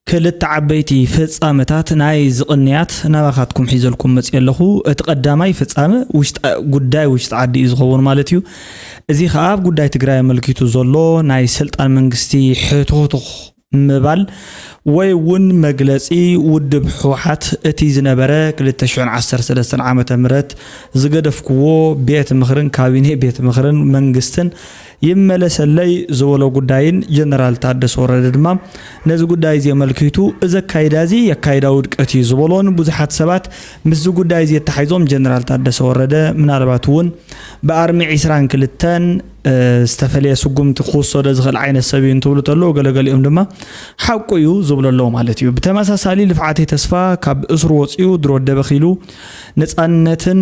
ክልተ ዓበይቲ ፍጻመታት ናይ ዝቕንያት ናባኻትኩም ሒዘልኩም መጽእ ኣለኹ። እቲ ቀዳማይ ፍጻመ ውሽጣ-፣ ጉዳይ ውሽጢ ዓዲ እዩ ዝኸውን ማለት እዩ። እዚ ኸኣ ኣብ ጉዳይ ትግራይ ኣመልኪቱ ዘሎ ናይ ስልጣን መንግስቲ ሕቱኽቱኽ ምባል ወይ እውን መግለጺ ውድብ ህወሓት እቲ ዝነበረ ክልተ ሽሕን ዓሰርተ ሰለስተን ዓመተ ምህረት ዝገደፍክዎ ቤት ምኽርን ካቢኔ ቤት ምኽርን መንግስትን ይመለሰለይ ዝበሎ ጉዳይን ጀነራል ታደሰ ወረደ ድማ ነዚ ጉዳይ እዚ ኣመልኪቱ እዚ ኣካይዳ እዚ ኣካይዳ ውድቀት እዩ ዝበሎን ብዙሓት ሰባት ምስዚ ጉዳይ እዚ የተሓይዞም ጀነራል ታደሰ ወረደ ምናልባት እውን ብኣርሚ ዒስራን ክልተን ዝተፈለየ ስጉምቲ ክውሰዶ ዝኽእል ዓይነት ሰብ እዩ እንትብሉ ተለዉ ገለገሊኦም ድማ ሓቁ እዩ ዝብሉ ኣለዉ ማለት እዩ። ብተመሳሳሊ ልፍዓተይ ተስፋ ካብ እስሩ ወፂኡ ድሮ ደበኽ ኢሉ ነፃነትን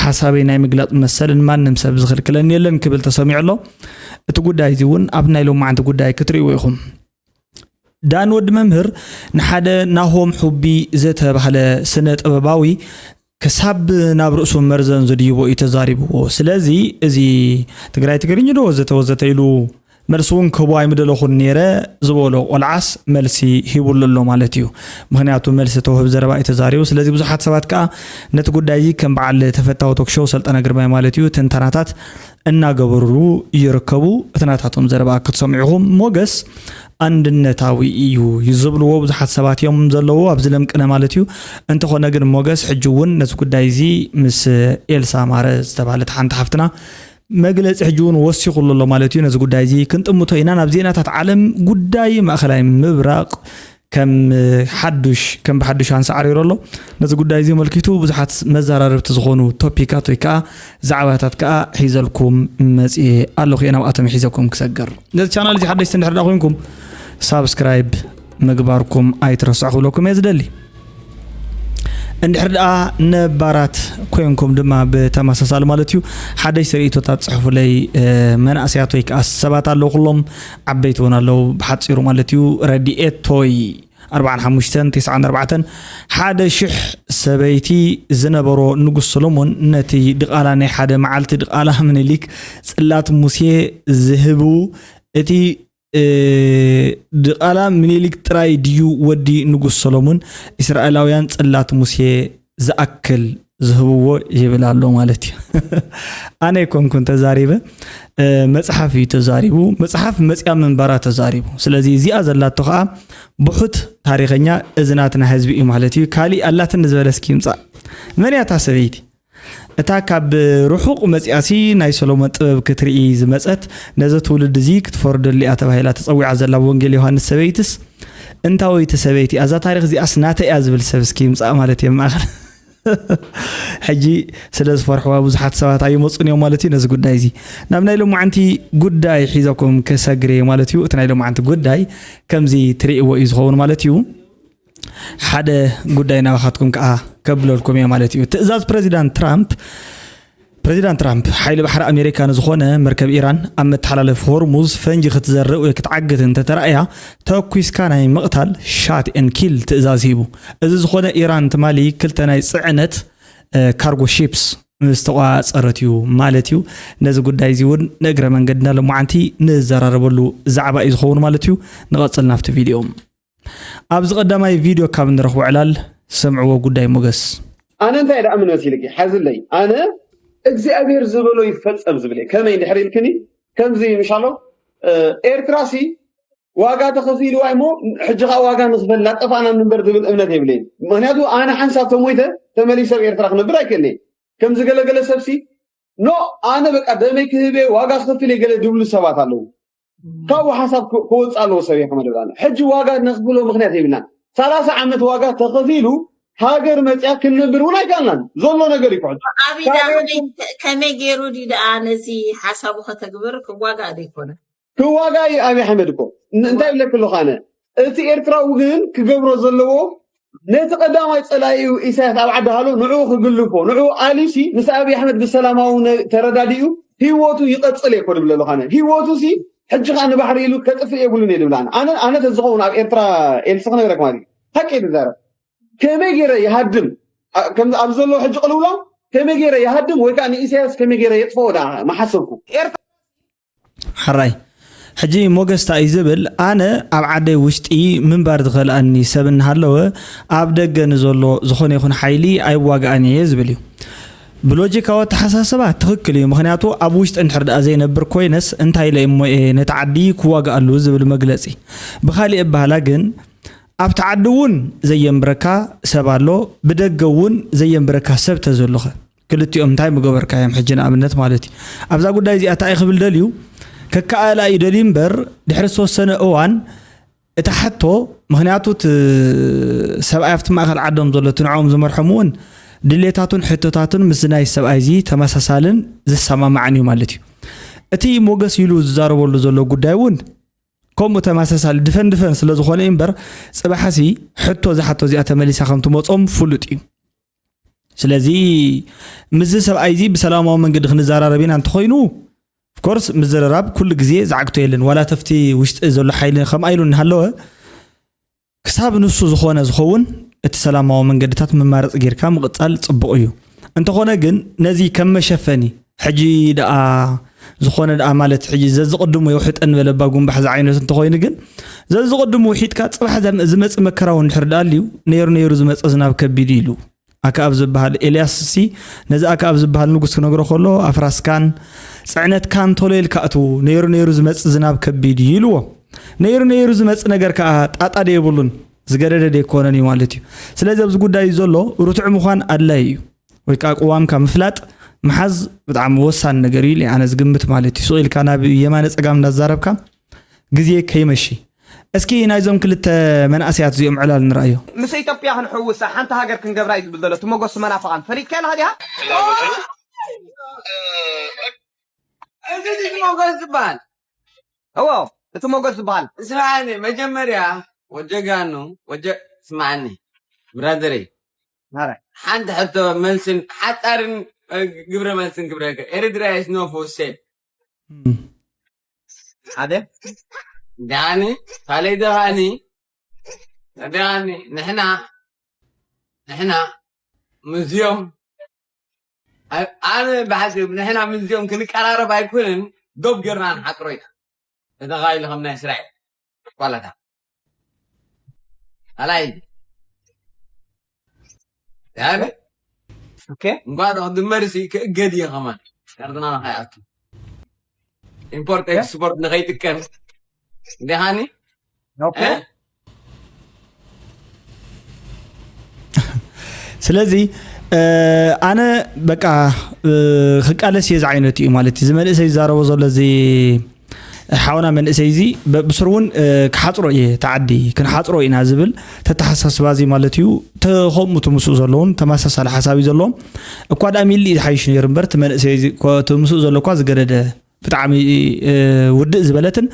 ሓሳበይ ናይ ምግላፅ መሰልን ማንም ሰብ ዝኽልክለኒ የለን ክብል ተሰሚዑ ኣሎ። እቲ ጉዳይ እዚ እውን ኣብ ናይ ሎማዓንቲ ጉዳይ ክትርእይዎ ኢኹም። ዳን ወዲ መምህር ንሓደ ናሆም ሑቢ ዝተባህለ ስነ ጥበባዊ ክሳብ ናብ ርእሱ መርዘን ዝድይቦ እዩ ተዛሪብዎ። ስለዚ እዚ ትግራይ ትግርኝ ዶ ወዘተ ወዘተ ኢሉ መልሲ እውን ክህቦ ኣይምደለኹን ነይረ ዝበሎ ቆልዓስ መልሲ ሂቡሉ ኣሎ ማለት እዩ። ምክንያቱ መልሲ ተውህብ ዘረባ እዩ ተዛሪቡ። ስለዚ ብዙሓት ሰባት ከዓ ነቲ ጉዳይ እዚ ከም በዓል ተፈታዊ ቶክሾው ሰልጠነ ግርማይ ማለት እዩ ትንተናታት እናገበሩሉ ይርከቡ። እቲ ናታቶም ዘረባ ክትሰምዑኹም ሞገስ ኣንድነታዊ እዩ ዝብልዎ ብዙሓት ሰባት እዮም ዘለዉ ኣብዚ ለምቅነ ማለት እዩ። እንተኾነ ግን ሞገስ ሕጂ እውን ነዚ ጉዳይ እዚ ምስ ኤልሳ ማረ ዝተባህለት ሓንቲ ሓፍትና መግለፂ ሕጂ እውን ወሲኹሉ ኣሎ ማለት እዩ። ነዚ ጉዳይ እዚ ክንጥምቶ ኢና። ናብ ዜናታት ዓለም ጉዳይ ማእኸላይ ምብራቕ ከም ሓዱሽ ከም ብሓዱሽ ኣንሳዕሪሩ ኣሎ። ነዚ ጉዳይ እዚ መልኪቱ ብዙሓት መዘራረብቲ ዝኾኑ ቶፒካት ወይ ከዓ ዛዕባታት ከዓ ሒዘልኩም መፅኤ ኣለኹ እየ ናብኣቶም ሒዘኩም ክሰግር። ነዚ ቻናል እዚ ሓደሽቲ እንድሕር ዳ ኮይንኩም ሳብስክራይብ ምግባርኩም ኣይትረስዑ ክብለኩም እየ ዝደሊ። እንድሕር ደኣ ነባራት ኮይንኩም ድማ ብተመሳሳሊ ማለት እዩ ሓደሽቲ ርእቶታት ጽሕፉለይ። መናእሰያት ወይ ከዓ ሰባት ኣለዉ ኩሎም ዓበይቲ እውን ኣለዉ ብሓፂሩ ማለት እዩ። ረድኤቶይ ኣርባዓን ሓሙሽተን ተስዓን ኣርባዕተን ሓደ ሽሕ ሰበይቲ ዝነበሮ ንጉስ ሰሎሞን ነቲ ድቓላ ናይ ሓደ መዓልቲ ድቓላ ምኒሊክ ጽላት ሙሴ ዝህቡ እቲ ድቓላ ምኒሊክ ጥራይ ድዩ ወዲ ንጉስ ሰሎሙን እስራኤላውያን ጽላት ሙሴ ዝኣክል ዝህብዎ ይብል ኣሎ ማለት እዩ። ኣነ ኣይኮንኩን ተዛሪበ፣ መጽሓፍ እዩ ተዛሪቡ። መጽሓፍ መጽያ ምንባራ ተዛሪቡ። ስለዚ እዚኣ ዘላቶ ከዓ ብሑት ታሪኸኛ እዚ ናትና ህዝቢ እዩ ማለት እዩ። ካሊእ ኣላትኒ ዝበለ እስኪ ይምጻእ። መን እያ እታ ሰበይቲ? እታ ካብ ርሑቕ መጺኣሲ ናይ ሰሎሞን ጥበብ ክትርኢ ዝመጸት ነዚ ትውልዲ እዚ ክትፈርደሉ እያ ተባሂላ ተጸዊዓ ዘላ ወንጌል ዮሃንስ ሰበይትስ እንታወይቲ ሰበይቲ እያ? እዛ ታሪኽ እዚኣስ ናተይ እያ ዝብል ሰብ እስኪ ይምጻእ ማለት እየ ማእኸል። ሕጂ ስለ ዝፈርሕዋ ብዙሓት ሰባት ኣይመጹን እዮም ማለት እዩ ነዚ ጉዳይ እዚ። ናብ ናይ ሎማዓንቲ ጉዳይ ሒዘኩም ክሰግር እየ ማለት እዩ። እቲ ናይ ሎማዓንቲ ጉዳይ ከምዚ ትርእይዎ እዩ ዝኸውን ማለት እዩ። ሓደ ጉዳይ ናባኻትኩም ከዓ ከብለልኩም እየ ማለት እዩ። ትእዛዝ ፕሬዚዳንት ትራምፕ ፕሬዚዳንት ትራምፕ ሓይሊ ባሕሪ ኣሜሪካ ንዝኾነ መርከብ ኢራን ኣብ መተሓላለፊ ሆርሙዝ ፈንጂ ክትዘርእ ወይ ክትዓግት እንተተራእያ ተኩስካ ናይ ምቕታል ሻት ኤን ኪል ትእዛዝ ሂቡ። እዚ ዝኾነ ኢራን ትማሊ ክልተ ናይ ፅዕነት ካርጎ ሺፕስ ምስ ተቋፀረት እዩ ማለት እዩ። ነዚ ጉዳይ እዚ እውን ንእግረ መንገድና ሎማዓንቲ ንዘራረበሉ ዛዕባ እዩ ዝኸውን ማለት እዩ። ንቐፅል ናብቲ ቪድዮ። ኣብዚ ቀዳማይ ቪድዮ ካብ እንረኽቦ ዕላል ስምዕዎ ጉዳይ ሞገስ። ኣነ እንታይ ደኣ ምን መሲልኪ ሓዝለይ ኣነ እግዚኣብሔር ዝበሎ ይፈጸም ዝብል እየ። ከመይ እንድሕር ኢልክኒ ከምዚ ምሻሎ ኤርትራሲ ዋጋ ተኸፊልዋ እሞ ሕጂ ኸዓ ዋጋ ንኽፈል እናጠፋእና ንንበር ዝብል እምነት የብለይን። ምክንያቱ ኣነ ሓንሳብ ተሞይተ ተመሊሰ ኣብ ኤርትራ ክነብር ኣይክእልን እየ። ከም ዝገለገለ ሰብሲ ኖ ኣነ በቃ ደመይ ክህብ እየ ዋጋ ክኸፍል እየ ገለ ዝብሉ ሰባት ኣለዉ። ካብኡ ሓሳብ ክወፅእ ኣለዎ ሰብ ይሕመድ ብላና ሕጂ ዋጋ ነኽፍሎ ምክንያት የብልናን። ሰላሳ ዓመት ዋጋ ተኸፊሉ ሃገር መፅያ ክንነብር እውን ኣይከኣልናን ዘሎ ነገር ይኩሕል። ከመይ ገይሩ ዲ ደኣ ነዚ ሓሳቡ ከተግብር ክዋጋእ ዶ ይኮነ? ክዋጋ እዩ ኣብይ ኣሕመድ እኮ እንታይ ብለክ ኣለኹ ኣነ እቲ ኤርትራዊ ግን ክገብሮ ዘለዎ ነቲ ቀዳማይ ጸላኢኡ ኢሳያስ ኣብ ዓዲ ሃሎ ንዕኡ ክግልፎ ንዕኡ ኣልዩሲ ምስ ኣብይ ኣሕመድ ብሰላማዊ ተረዳዲኡ ህይወቱ ይቐጽል እየ እኮ ድብል ኣለኹ ኣነ ህይወቱሲ ሕጂ ከዓ ንባሕሪ ኢሉ ከጥፍእ የብሉን እየ ድብል ኣነ ኣነ ኣነ ተዝኸውን ኣብ ኤርትራ ኤልሲ ክነግረክ ማለት እዩ ሓቂ እየ ዝዛረብ ከመይ ገይረ ይሃድም ኣብ ዘሎ ሕጂ ቅልውላው ከመይ ገይረ ይሃድም ወይ ከዓ ንኢሳያስ ከመይ ገይረ የጥፍኦ ደኣ መሓሰብኩ ሕራይ ሕጂ ሞገስ እንታይ እዩ ዝብል? ኣነ ኣብ ዓደይ ውሽጢ ምንባር ዝኸልኣኒ ሰብ እናሃለወ ኣብ ደገ ንዘሎ ዝኾነ ይኹን ሓይሊ ኣይዋግኣን እየ ዝብል እዩ። ብሎጂካዊ ኣተሓሳስባ ትኽክል እዩ። ምኽንያቱ ኣብ ውሽጢ እንድሕር ደኣ ዘይነብር ኮይነስ እንታይ ኢለ እሞ እየ ነቲ ዓዲ ክዋግኣሉ ዝብል መግለጺ። ብኻሊእ ኣባህላ ግን ኣብቲ ዓዲ እውን ዘየንብረካ ሰብ ኣሎ፣ ብደገ እውን ዘየንብረካ ሰብ ተዘሎኸ? ክልቲኦም እንታይ ምገበርካዮም? ሕጂ ንኣብነት ማለት እዩ። ኣብዛ ጉዳይ እዚኣ እንታይ ክብል ደልዩ? ከከኣላ እዩ ደልዩ እምበር፣ ድሕሪ ዝተወሰነ እዋን እታ ሕቶ፣ ምኽንያቱ እቲ ሰብኣይ ኣብቲ ማእከል ዓዶም ዘሎ፣ እቲ ንዕኦም ዝመርሖም እውን ድሌታቱን ሕቶታቱን ምስ ናይ ሰብኣይ እዚ ተመሳሳልን ዝሰማማዕን እዩ ማለት እዩ። እቲ ሞገስ ኢሉ ዝዛረበሉ ዘሎ ጉዳይ እውን ከምኡ ተመሳሳሊ ድፈን ድፈን ስለ ዝኾነ እዩ እምበር፣ ጽባሕሲ ሕቶ እዛ ሕቶ እዚኣ ተመሊሳ ከም ትመጾም ፍሉጥ እዩ። ስለዚ ምስዚ ሰብኣይ እዚ ብሰላማዊ መንገዲ ክንዘራረብ ኢና እንተኾይኑ፣ ኦፍኮርስ ምዝርራብ ኩሉ ግዜ ዝዓግቶ የለን። ዋላ ተፍቲ ውሽጢ ዘሎ ሓይሊ ከምኣ ኢሉ እናሃለወ፣ ክሳብ ንሱ ዝኾነ ዝኸውን እቲ ሰላማዊ መንገድታት መማረፂ ጌርካ ምቕፃል ፅቡቕ እዩ። እንተኾነ ግን ነዚ ከም መሸፈኒ ሕጂ ደኣ ዝኾነ ደኣ ማለት ሕጂ ዘዝቕድሙ የውሕጠኒ በለባ ጉንባሕ ዝዓይነቱ እንተኾይኑ ግን ዘዝቕድሙ ውሒጥካ ፅባሕ ዘም-፣ ዝመፅእ መከራ እውን እንድሕር ደኣ ኣልዩ ነይሩ ነይሩ ዝመፅእ ዝናብ ከቢድ እዩ ኢሉ ኣክኣብ ዝበሃል ኤልያስ ሲ ነዚ ኣክኣብ ዝበሃል ንጉስ ክነግሮ ከሎ ኣፍራስካን ፅዕነትካን ቶሎ ኢልካ እትዉ ነይሩ ነይሩ ዝመፅእ ዝናብ ከቢድ እዩ ኢልዎ። ነይሩ ነይሩ ዝመጽእ ነገር ከኣ ጣጣ ደየብሉን ዝገደደ ደይኮነን እዩ ማለት እዩ። ስለዚ ኣብዚ ጉዳይ ዘሎ ርቱዕ ምዃን ኣድላይ እዩ። ወይ ከኣ ቅዋምካ ምፍላጥ ምሓዝ ብጣዕሚ ወሳኒ ነገር እዩ ኢለ ኣነ ዝግምት ማለት እዩ። ስቕ ኢልካ ናብ የማነ ጸጋም እንዳዛረብካ ግዜ ከይመሺ። እስኪ ናይዞም ክልተ መናእሰያት እዚኦም ዕላል ንርኣዮ። ምስ ኢትዮጵያ ክንሕውሳ ሓንቲ ሃገር ክንገብራ እዩ ዝብል ዘሎ እቲ መጎስ መናፍቓን ፈሊጥካዮ ኣለኻ ዲኻ? እዚ ድዩ ሞገስ ዝበሃል? እዎ እቲ ሞገስ ዝበሃል ስማዕኒ መጀመርያ ወጀጋኑ ወጀ ስማዕኒ ብራዘረይ ናራይ ሓንቲ ሕቶ መልስን ሓፃርን እ፣ ግብረ መልስን ግብረ ኤርትራ is no for sale ሓደ ዳኒ ካልይ ደኻኒ ዳኒ ንሕና ንሕና ምስዚኦም ኣ- ኣነ ብሓሲብ ንሕና ምስዚኦም ክንቀራረብ ኣይኮንን ዶብ ጌርና ንሓፅሮ ኢና ተተኻኢሉ ከም ናይ እስራኤል ኳላታ ኣላይ ያበ ኦኬ እንኳን ድመርሲ ክእገድ እየ ከማን ካርድና ንኸይኣቱ ኢምፖርት ኤክስፖርት ንኸይጥቀም እንዲኻኒ ኦኬ ስለዚ ኣነ በቃ ክቃለስ እየ ዝዓይነቱ እዩ ማለት እዩ። እዚ መንእሰይ ዝዛረቦ ዘሎ እዚ ሓውና መንእሰይ እዚ ብስሩ እውን ክሓፅሮ እየ ተዓዲ ክንሓፅሮ ኢና ዝብል ተተሓሳስባ እዚ ማለት እዩ። ተኸምኡ ትምስኡ ዘለውን ተመሳሳሊ ሓሳብ እዩ ዘለዎም እኳ ደኣ ሚሊ ዝሓይሽ ነይሩ እምበር እቲ መንእሰይ እዚ ትምስኡ ዘሎ እኳ ዝገደደ ብጣዕሚ ውድእ ዝበለትን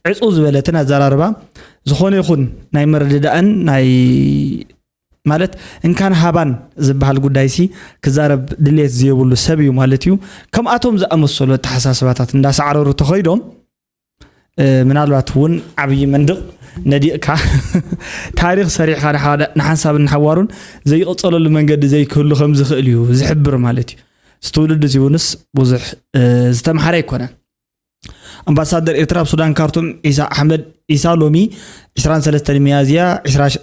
ዕፁ ዝበለትን ኣዘራርባ ዝኾነ ይኹን ናይ ምርድዳእን ናይ ማለት እንካን ሃባን ዝበሃል ጉዳይ ሲ ክዛረብ ድሌት ዘየብሉ ሰብ እዩ ማለት እዩ። ከምኣቶም ዝኣመሰሉ ኣተሓሳስባታት እንዳሰዓረሩ ተኸይዶም ምናልባት እውን ዓብዪ መንድቕ ነዲቕካ ታሪኽ ሰሪሕካ ንሓንሳብን ንሓዋሩን ዘይቕፀለሉ መንገዲ ዘይክህሉ ከም ዝኽእል እዩ ዝሕብር ማለት እዩ። እዚ ትውልዲ እዚ እውንስ ብዙሕ ዝተምሓረ ኣይኮነን። ኣምባሳደር ኤርትራ ኣብ ሱዳን ካርቱም ዒሳ ኣሕመድ ዒሳ ሎሚ ዕስራን ሰለስተን ሚያዝያ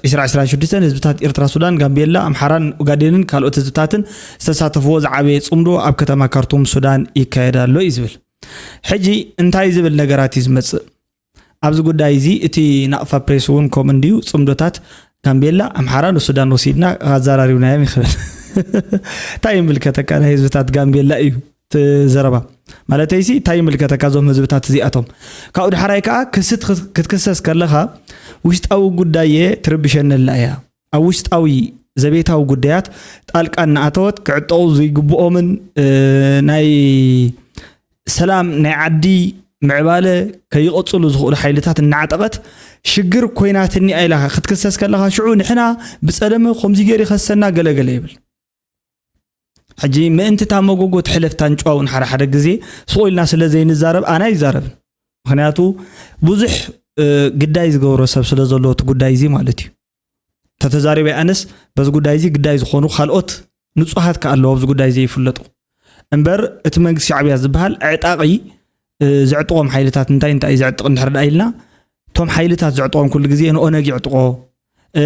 ዕስራ ዕስራን ሽዱሽተን ህዝብታት ኤርትራ፣ ሱዳን፣ ጋምቤላ፣ ኣምሓራን ኡጋዴንን ካልኦት ህዝብታትን ዝተሳተፍዎ ዝዓበየ ጽምዶ ኣብ ከተማ ካርቱም ሱዳን ይካየድ ኣሎ እዩ ዝብል። ሕጂ እንታይ ዝብል ነገራት እዩ ዝመጽእ? ኣብዚ ጉዳይ እዚ እቲ ናቕፋ ፕሬስ እውን ከምኡ እንድዩ ጽምዶታት ጋምቤላ፣ ኣምሓራ ንሱዳን ወሲድና ኣዘራሪብናዮም ይኽብል። እንታይ ይምልከተካ ናይ ህዝብታት ጋምቤላ እዩ እቲ ዘረባ። ማለተይሲ እንታይ ይምልከተካ እዞም ህዝብታት እዚኣቶም። ካብኡ ድሓራይ ከዓ ክስት ክትክሰስ ከለኻ ውሽጣዊ ጉዳየ ትርብሸኒ ኣላ እያ። ኣብ ውሽጣዊ ዘቤታዊ ጉዳያት ጣልቃ እናኣተወት ክዕጠቑ ዘይግብኦምን ናይ ሰላም ናይ ዓዲ ምዕባለ ከይቐፅሉ ዝኽእሉ ሓይልታት እናዓጠቐት ሽግር ኮይናትኒ እያ ኢላ ክትክሰስ ከለኻ ሽዑ ንሕና ብፀለመ ከምዚ ገይሩ ይኸሰና ገለገለ ይብል። ሕጂ ምእንቲ እታ መጎጎ ትሕለፍ ታንጭዋ እውን ሓደ ሓደ ግዜ ስቕ ኢልና ስለ ዘይንዛረብ ኣነ ኣይዛረብን። ምኽንያቱ ብዙሕ ግዳይ ዝገብሮ ሰብ ስለ ዘሎ እቲ ጉዳይ እዚ ማለት እዩ። ተተዛሪበ ኣነስ በዚ ጉዳይ እዚ ግዳይ ዝኾኑ ካልኦት ንጹሃት ከኣ ኣለዉ ኣብዚ ጉዳይ እዚ ይፍለጡ እምበር እቲ መንግስቲ ሻዕብያ ዝበሃል ዕጣቒ እ፣ ዘዕጥቖም ሓይልታት እንታይ እንታይ እዩ ዘዕጥቕ እንድሕር ደኣ ኢልና፣ እቶም ሓይልታት ዘዕጥቖም ኩሉ ግዜ ንኦነግ የዕጥቆ፣ እ፣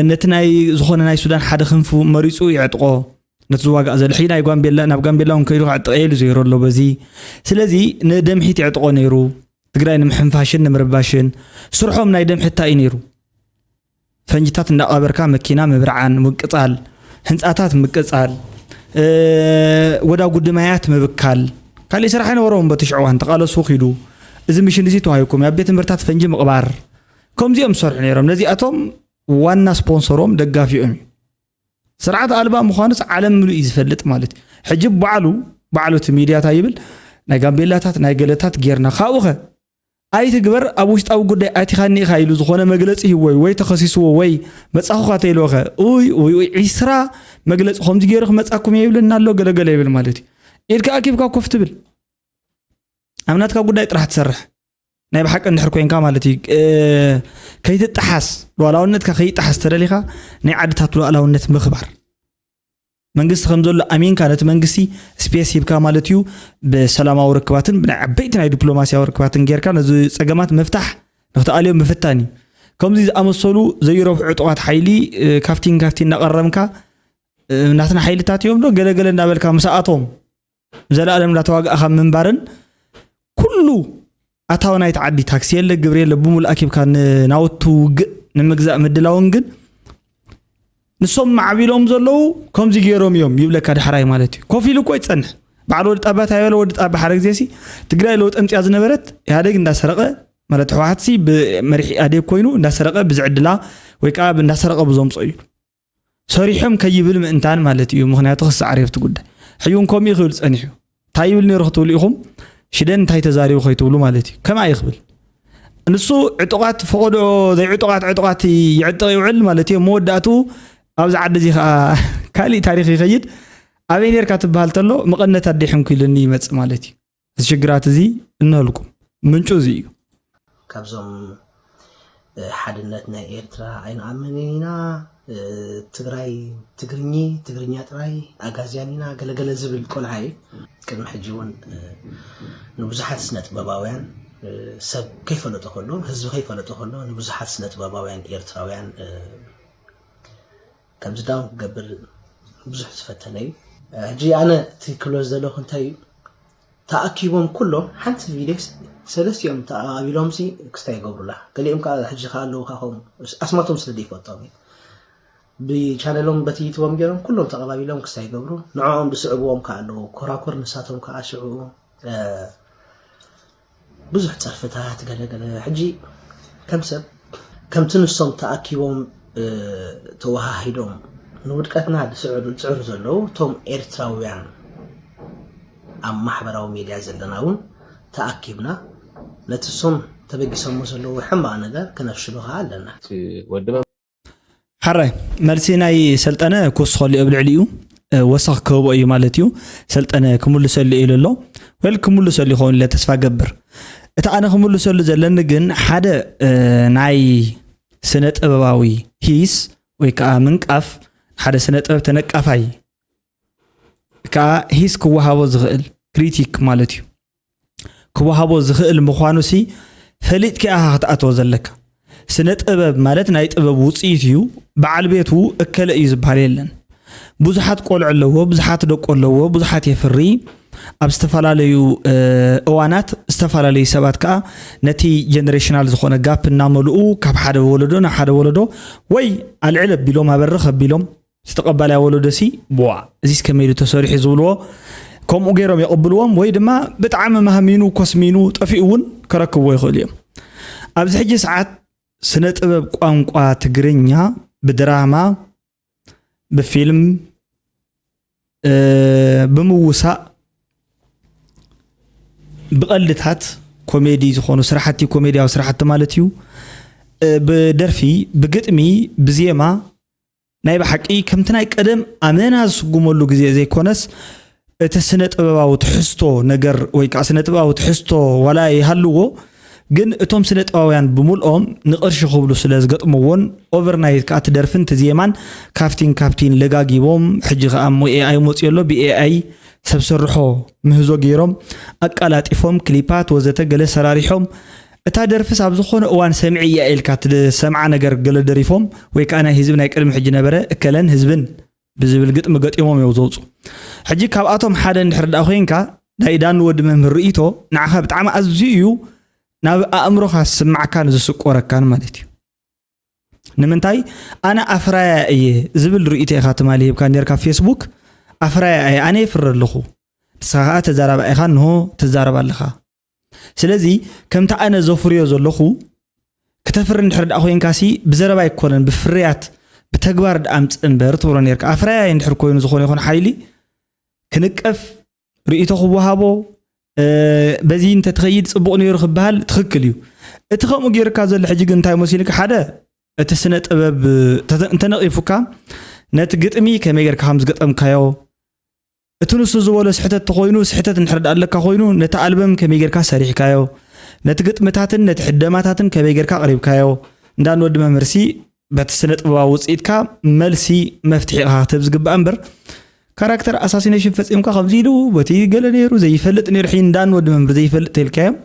ነቲ ናይ ዝኾነ ናይ ሱዳን ሓደ ክንፉ መሪጹ የዕጥቆ፣ ነቲ ዝዋጋእ ዘሎ። ሕጂ ናይ ጋምቤላ፣ ናብ ጋምቤላ እውን ከይዱ ክዕጥቕ እየ ኢሉ ዘይሩ ኣሎ በዚ። ስለዚ ንደምሒት የዕጥቆ ነይሩ፣ ትግራይ ንምሕንፋሽን ንምርባሽን። ስርሖም ናይ ደምሒት እንታይ እዩ ነይሩ? ፈንጅታት እንዳቐበርካ መኪና ምብርዓን፣ ምቅጻል፣ ህንጻታት ምቅጻል፣ እ፣ ወዳ ጉድማያት ምብካል። ካሊእ ስራሕ ኣይነበሮም በቲ ሽዑ እዋን። ተቓለሱ ኪዱ። እዚ ሚሽን እዚ ተዋሂብኩም፣ ኣብ ቤት ትምህርታት ፈንጂ ምቕባር። ከምዚኦም ዝሰርሑ ነይሮም። ነዚኣቶም ዋና ስፖንሰሮም ደጋፊኦም እዩ። ስርዓት ኣልባ ምዃኑስ ዓለም ምሉእ እዩ ዝፈልጥ ማለት እዩ። ሕጂ ባዕሉ፣ ባዕሉ እቲ ሚድያ እንታይ ይብል? ናይ ጋምቤላታት፣ ናይ ገለታት ጌርና። ካብኡኸ ኣይትግበር፣ ኣብ ውሽጣዊ ጉዳይ ኣቲኻኒ ኢኻ ኢሉ ዝኾነ መግለጺ ሂብዎ እዩ፣ ወይ ተኸሲስዎ፣ ወይ መጻኹኻ ተይልዎ ኸ? ኡይ፣ ኡይ፣ ኡይ፣ ዒስራ መግለጺ ከምዚ ገይሩ ክመጻኩም እየ ይብለና ኣሎ፣ ገለገለ ይብል ማለት እዩ። ኢድካ ኣኪብካ ኮፍ ትብል። ኣብ ናትካ ጉዳይ ጥራሕ ትሰርሕ። ናይ ብሓቂ እንድሕር ኮይንካ ማለት እዩ። እ፣ ከይትጠሓስ፣ ሉዓላውነትካ ከይጠሓስ ተደሊኻ፣ ናይ ዓድታት ሉዓላውነት ምኽባር። መንግስቲ ከም ዘሎ ኣሚንካ፣ ነቲ መንግስቲ ስፔስ ሂብካ ማለት እዩ፣ ብሰላማዊ ርክባትን ብናይ ዓበይቲ ናይ ዲፕሎማሲያዊ ርክባትን ጌርካ ነዚ ጸገማት ምፍታሕ ንክትኣልዮ ምፍታን እዩ። ከምዚ ዝኣመሰሉ ዘይረብሑ ዕጡቓት ሓይሊ፣ እ፣ ካፍቲን ካፍቲን እናቐረምካ፣ እ፣ ናትና ሓይልታት እዮም ዶ ገለገለ እናበልካ ምስኣቶም ዘላለም እንዳተዋጋእኻ ምንባርን ኩሉ ኣታዊ ናይቲ ዓዲ ታክሲ የለ፣ ግብሪ የለ፣ ብሙሉ ኣኪብካ ንናውቲ ውግእ ንምግዛእ ምድላውን ግን ንሶም ማዕቢሎም ዘለዉ ከምዚ ገይሮም እዮም ይብለካ ዳሕራይ ማለት እዩ። ኮፍ ኢሉ እኮ ይጸንሕ። በዓል ወዲ ጣባ እንታይ በለ? ወዲ ጣባ ሓደ ግዜ ሲ ትግራይ ለውጢ ኣምፅያ ዝነበረት ኢህኣዴግ እንዳሰረቐ ማለት ህወሓት ሲ ብመሪሕ ኢህኣዴግ ኮይኑ እንዳሰረቐ ብዝዕድላ ወይ ከዓ እንዳሰረቐ ብዘምፅኦ እዩ። ሰሪሖም ከይብል ምእንታን ማለት እዩ። ምኽንያቱ ክሰዓር እዩ ኣብቲ ጉዳይ። ሕጂ እውን ከምኡ እዩ ክብል ጸኒሑ። እንታይ ይብል ነይሩ ክትብሉ ኢኹም? ሽደን እንታይ ተዛሪቡ ከይትብሉ ማለት እዩ። ከምኣ እዩ ክብል። ንሱ ዕጡቓት ፈቐዶ ዘይዕጡቓት ዕጡቓት ይዕጥቕ ይውዕል ማለት እዩ። መወዳእቱ ኣብዚ ዓዲ እዚ ኸዓ ካሊእ ታሪኽ ይኸይድ። ኣበይ ነርካ ትበሃል ተሎ መቐነት ኣዲሕንኩ ኢሉኒ ይመጽእ ማለት እዩ። እዚ ሽግራት እዚ እነህልኩም ምንጩ እዚ እዩ። ካብዞም እ፣ ሓድነት ናይ ኤርትራ ኣይንኣምንን ኢና፣ እ፣ ትግራይ ትግርኚ፣ ትግርኛ ጥራይ ኣጋዝያን ኢና ገለገለ ዝብል ቆልዓ እዩ። ቅድሚ ሕጂ እውን እ፣ ንብዙሓት ስነ ጥበባውያን እ፣ ሰብ ከይፈለጦ ከሎ፣ ህዝቢ ከይፈለጦ ከሎ ንብዙሓት ስነ ጥበባውያን ኤርትራውያን እ፣ ከምዚ ዳውን ክገብር ብዙሕ ዝፈተነ እዩ። ሕጂ ኣነ እቲ ክብሎ ዝደለኹ እንታይ እዩ፣ ተኣኪቦም ኩሎም ሓንቲ ቪድዮ ሰለስቲኦም ተኣቢሎም ሲ ክስታይ ይገብሩላ። ገሊኦም ከዓ ሕጂ ከዓ ኣለዉ ከዓ ከምኡ ኣስማቶም ስለ ዘይፈልጦም እዩ። ብቻነሎም በቲ ዩቱቦም ገይሮም ኩሎም ተቐባቢሎም ክስታይ ይገብሩ። ንዕኦም ዝስዕብዎም ከዓ ኣለዉ። ኮራኩር ንሳቶም ከዓ ሽዑ ብዙሕ ጸርፍታት ገለገለ። ሕጂ ከም ሰብ ከምቲ ንሶም ተኣኪቦም ተወሃሂዶም ንውድቀትና ዝስዕሩ ዝጽዕሩ ዘለዉ እቶም ኤርትራውያን ኣብ ማሕበራዊ ሚድያ ዘለና እውን ተኣኪብና ነቲ እሶም ተበጊሶሞ ዘለዉ ሕማቕ ነገር ክነፍሽሎ ከዓ ኣለና። ወዲ ሓራይ መልሲ ናይ ሰልጠነ ክውስኸሉ እዩ ኣብ ልዕሊኡ ወሰኽ ክህቦ እዩ ማለት እዩ። ሰልጠነ ክምልሰሉ እዩ ኣሎ ወይ ክምልሰሉ ይኸውን ኢለ ተስፋ ገብር። እቲ ኣነ ክምልሰሉ ዘለኒ ግን ሓደ ናይ ስነ ጥበባዊ ሂስ ወይ ከዓ ምንቃፍ ሓደ ስነ ጥበብ ተነቃፋይ ከዓ ሂስ ክወሃቦ ዝኽእል ክሪቲክ ማለት እዩ። ክወሃቦ ዝኽእል ምዃኑ ሲ ፈሊጥካ ኢኻ ክትኣትዎ ዘለካ። ስነ ጥበብ ማለት ናይ ጥበብ ውፅኢት እዩ። በዓል ቤቱ እከለ እዩ ዝበሃል የለን። ብዙሓት ቆልዑ ኣለዎ፣ ብዙሓት ደቁ ኣለዎ፣ ብዙሓት የፍሪ። ኣብ ዝተፈላለዩ እዋናት ዝተፈላለዩ ሰባት ከዓ ነቲ ጀነሬሽናል ዝኾነ ጋፕ እናመልኡ ካብ ሓደ ወለዶ ናብ ሓደ ወለዶ ወይ ኣልዕል ኣቢሎም ኣበርኽ ኣቢሎም ዝተቐባላይ ወለዶ ሲ ብዋ እዚስ ከመይ ኢሉ ተሰሪሑ ዝብልዎ ከምኡ ገይሮም የቕብልዎም ወይ ድማ ብጣዕሚ ማህሚኑ ኮስሚኑ ጠፊኡ እውን ከረክብዎ ይኽእሉ እዮም። ኣብዚ ሕጂ ሰዓት ስነ ጥበብ ቋንቋ ትግርኛ ብድራማ ብፊልም ብምውሳእ ብቐልድታት ኮሜዲ ዝኾኑ ስራሕቲ ኮሜድያዊ ስራሕቲ ማለት እዩ ብደርፊ ብግጥሚ ብዜማ ናይ ብሓቂ ከምቲ ናይ ቀደም ኣመና ዝስጉመሉ ግዜ ዘይኮነስ እቲ ስነ ጥበባዊ ትሕዝቶ ነገር ወይ ከዓ ስነ ጥበባዊ ትሕዝቶ ዋላ ይሃልዎ ግን እቶም ስነ ጥበባውያን ብምልኦም ንቕርሺ ክብሉ ስለ ዝገጥምዎን ኦቨርናይት ከዓ እቲ ደርፍን እቲ ዜማን ካፍቲን ካፍቲን ለጋጊቦም ሕጂ ከዓ እሞ ኤኣይ መፅኡ ኣሎ ብኤኣይ ሰብ ስርሖ ምህዞ ገይሮም ኣቀላጢፎም ክሊፓት ወዘተ ገለ ሰራሪሖም እታ ደርፍስ ኣብ ዝኾነ እዋን ሰሚዐያ ኢልካ ትሰምዓ ነገር ገለ ደሪፎም ወይ ከዓ ናይ ህዝቢ ናይ ቅድሚ ሕጂ ነበረ እከለን ህዝብን ብዝብል ግጥሚ ገጢሞም እዮም ዘውፁ። ሕጂ ካብኣቶም ሓደ እንድሕር ደኣ ኮይንካ ናይ ዳኒ ወዲ መምህር ርእይቶ ንዓኻ ብጣዕሚ ኣዝዩ እዩ ናብ ኣእምሮኻ ዝስማዓካን ዝስቆረካን ማለት እዩ። ንምንታይ ኣነ ኣፍራያ እየ ዝብል ርእይቶ ኢኻ ትማሊ ሂብካ ነርካ ፌስቡክ ኣፍራያ እየ ኣነ ይፍረ ኣለኹ ንስኻ ከዓ ተዛራባ ኢኻ እንሆ ትዛረብ ኣለኻ ስለዚ ከምቲ ኣነ ዘፍርዮ ዘለኹ ክተፍሪ እንድሕር ደኣ ኮይንካሲ ብዘረባ ኣይኮነን ብፍርያት ብተግባር ደኣ ኣምፅእ እምበር ትብሎ ነርካ ኣፍራያ እንድሕር ኮይኑ ዝኾነ ይኹን ሓይሊ ክንቀፍ ርእይቶ ክወሃቦ በዚ እንተትኸይድ ፅቡቕ ነይሩ ክበሃል ትኽክል እዩ እቲ ከምኡ ገይርካ ዘሎ ሕጂ ግን እንታይ መሲልካ ሓደ እቲ ስነ ጥበብ እንተነቒፉካ ነቲ ግጥሚ ከመይ ጌርካ ከም ዝገጠምካዮ እቲ ንሱ ዝበሎ ስሕተት ተኾይኑ ስሕተት እንድሕር ኣለካ ኮይኑ ነቲ ኣልበም ከመይ ጌርካ ሰሪሕካዮ ነቲ ግጥምታትን ነቲ ሕደማታትን ከመይ ጌርካ ኣቕሪብካዮ እንዳን ወዲ መምህርሲ በቲ ስነ ጥበባዊ ውፅኢትካ መልሲ መፍትሒ ኢኻ ክትህብ ዝግባእ እምበር ካራክተር ኣሳሲኔሽን ፈፂምካ ከምዚ ኢሉ በቲ ገለ ነይሩ ዘይፈልጥ ነይሩ ሕይ እንዳን ወዲ መምህር ዘይፈልጥ ተልካዮም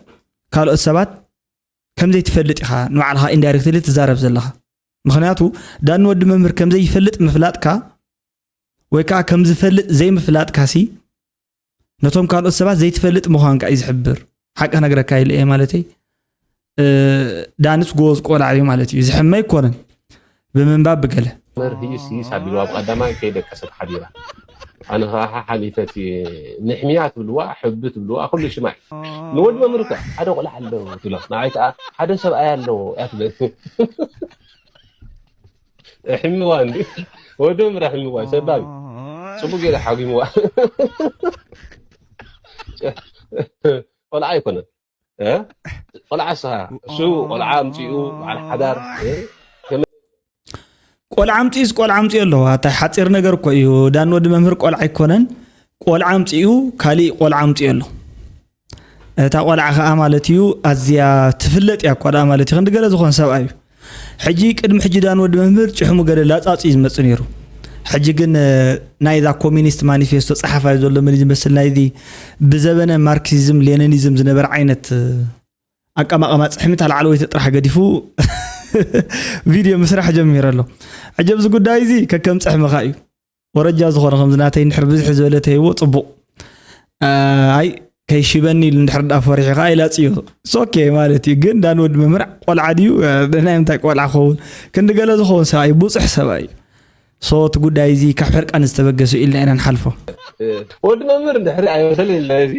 ካልኦት ሰባት ከም ዘይትፈልጥ ኢኻ ንባዕልኻ ኢንዳይሬክትሊ ትዛረብ ዘለኻ ምኽንያቱ ዳኒ ወዲ መምህር ከም ዘይፈልጥ ምፍላጥካ ወይ ከዓ ከም ዝፈልጥ ዘይምፍላጥካሲ ነቶም ካልኦት ሰባት ዘይትፈልጥ ምዃንካ እዩ ዝሕብር ሓቂ ክነግረካ ኢለ እየ ማለተይ ዳንስ ጎዝ ቆልዓ እዩ ማለት እዩ ዝሕመ ኣይኮነን ብምንባብ ብገለ መምህር ህይስ ህይስ ኣቢልዋ ብቐዳማይ ከይደቀሰት ሓዲራ ኣነ ከዓ ሓሊፈት እየ ንሕምያ ትብልዋ ሕብቢ ትብልዋ ኩሉ ሽማዕ ንወዲ መምህር ከ ሓደ ቆልዓ ኣሎ ትብሎ ንዓይ ከዓ ሓደ ሰብኣይ ኣለዎ እያ ትብል ሕምዋ እንዲ ወዲ መምህር ሕምዋ ሰባብ ፅቡቅ ገይረ ሓጊምዋ ቆልዓ ኣይኮነን ቆልዓ ስኻ እሱ ቆልዓ ኣምፅኡ በዓል ሓዳር ቆልዓ ኣምፅኡስ ቆልዓ ኣምፅኡ ኣለዎ ኣታ ሓፂር ነገር እኮ እዩ ዳን ወዲ መምህር ቆልዓ ኣይኮነን ቆልዓ ኣምፅኡ ካሊእ ቆልዓ ኣምፅኡ ኣሎ እታ ቆልዓ ከዓ ማለት እዩ ኣዝያ ትፍለጥ እያ እኳ ደኣ ማለት እዩ ክንዲ ገለ ዝኾን ሰብኣይ እዩ ሕጂ ቅድሚ ሕጂ ዳን ወዲ መምህር ጭሕሙ ገለ ላፃፅ እዩ ዝመፅእ ነይሩ ሕጂ ግን ናይዛ ኮሚኒስት ማኒፌስቶ ፀሓፋይ ዘሎ መን ዝመስል ናይዚ ብዘበነ ማርክሲዝም ሌኒኒዝም ዝነበረ ዓይነት ኣቀማቕማ ፅሕሚ እታ ላዕለወይቲ ጥራሕ ገዲፉ ቪድዮ ምስራሕ ጀሚሩ ኣሎ ሕጂ ኣብዚ ጉዳይ እዚ ከከም ፅሕምኻ እዩ ወረጃ ዝኾነ ከምዚ ናተይ እንድሕር ብዝሒ ዝበለ ተይዎ ፅቡቕ ኣይ ከይሽበኒ ኢሉ እንድሕር ዳ ፈሪሑ ከዓ ይላፅዮ ሶኬ ማለት እዩ ግን ዳን ወዲ መምህር ቆልዓ ድዩ ናይ ምንታይ ቆልዓ ክኸውን ክንዲ ገለ ዝኸውን ሰብኣይ ብዙሕ ሰብኣይ እዩ ሶ እቲ ጉዳይ እዚ ካብ ሕርቃን ዝተበገሱ ኢልና ኢና ንሓልፎ ወዲ መምህር እንድሕሪ ኣይበሰልን ኢልና እዚ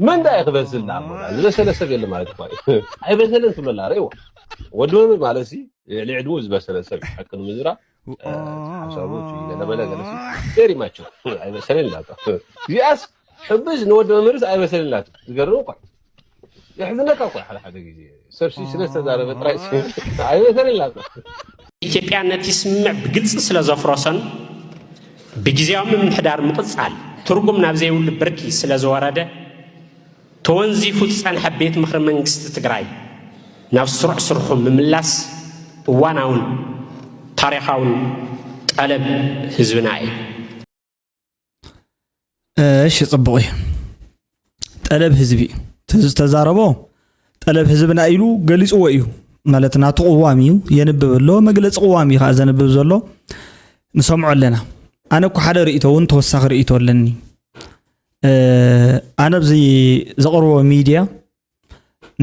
መን ዳ ክበስል ዳ ዝበሰለ ሰብ የለ ማለት እኳ እዩ ኣይበሰለን ትብለላ ርእዋ ወዲ መምህር ማለት ሲ ልዕሊ ዕድሙ ዝበሰለ ሰብ ሓቂ ንምዝራ ሓሳቡ ገለመለ ገለ ሲ ቴሪ ማቸው ኣይበሰለን ኢላ እዚኣስ ሕብስ ንወዲ መምህርስ ኣይበሰልን ኢላቱ ዝገርም እኳ የሕዝነካ እኳ ሓደ ሓደ ግዜ ሰብ ሲ ስለ ዝተዛረበ ጥራይ ሲ ኣይበሰልን ኢላቱ ኢትዮጵያ ነቲ ስምምዕ ብግልፂ ስለ ዘፍረሶን ብግዝያዊ ምምሕዳር ምቕፃል ትርጉም ናብ ዘይብሉ ብርኪ ስለ ዝወረደ ተወንዚፉ ዝፀንሐ ቤት ምኽሪ መንግስቲ ትግራይ ናብ ስሩዕ ስርሑ ምምላስ እዋናውን ታሪኻውን ጠለብ ህዝብና እዩ። እሺ ፅቡቕ እዩ። ጠለብ ህዝቢ እዩ። እቲ ዝተዛረቦ ጠለብ ህዝብና ኢሉ ገሊፅዎ እዩ። ማለት ናቱ ቅዋም እዩ የንብብ ኣሎ። መግለፂ ቅዋም እዩ ከዓ ዘንብብ ዘሎ። ንሰምዖ ኣለና። ኣነ እኮ ሓደ ርእይቶ እውን ተወሳኺ ርእይቶ ኣለኒ። ኣነ ኣብዚ ዘቕርቦ ሚድያ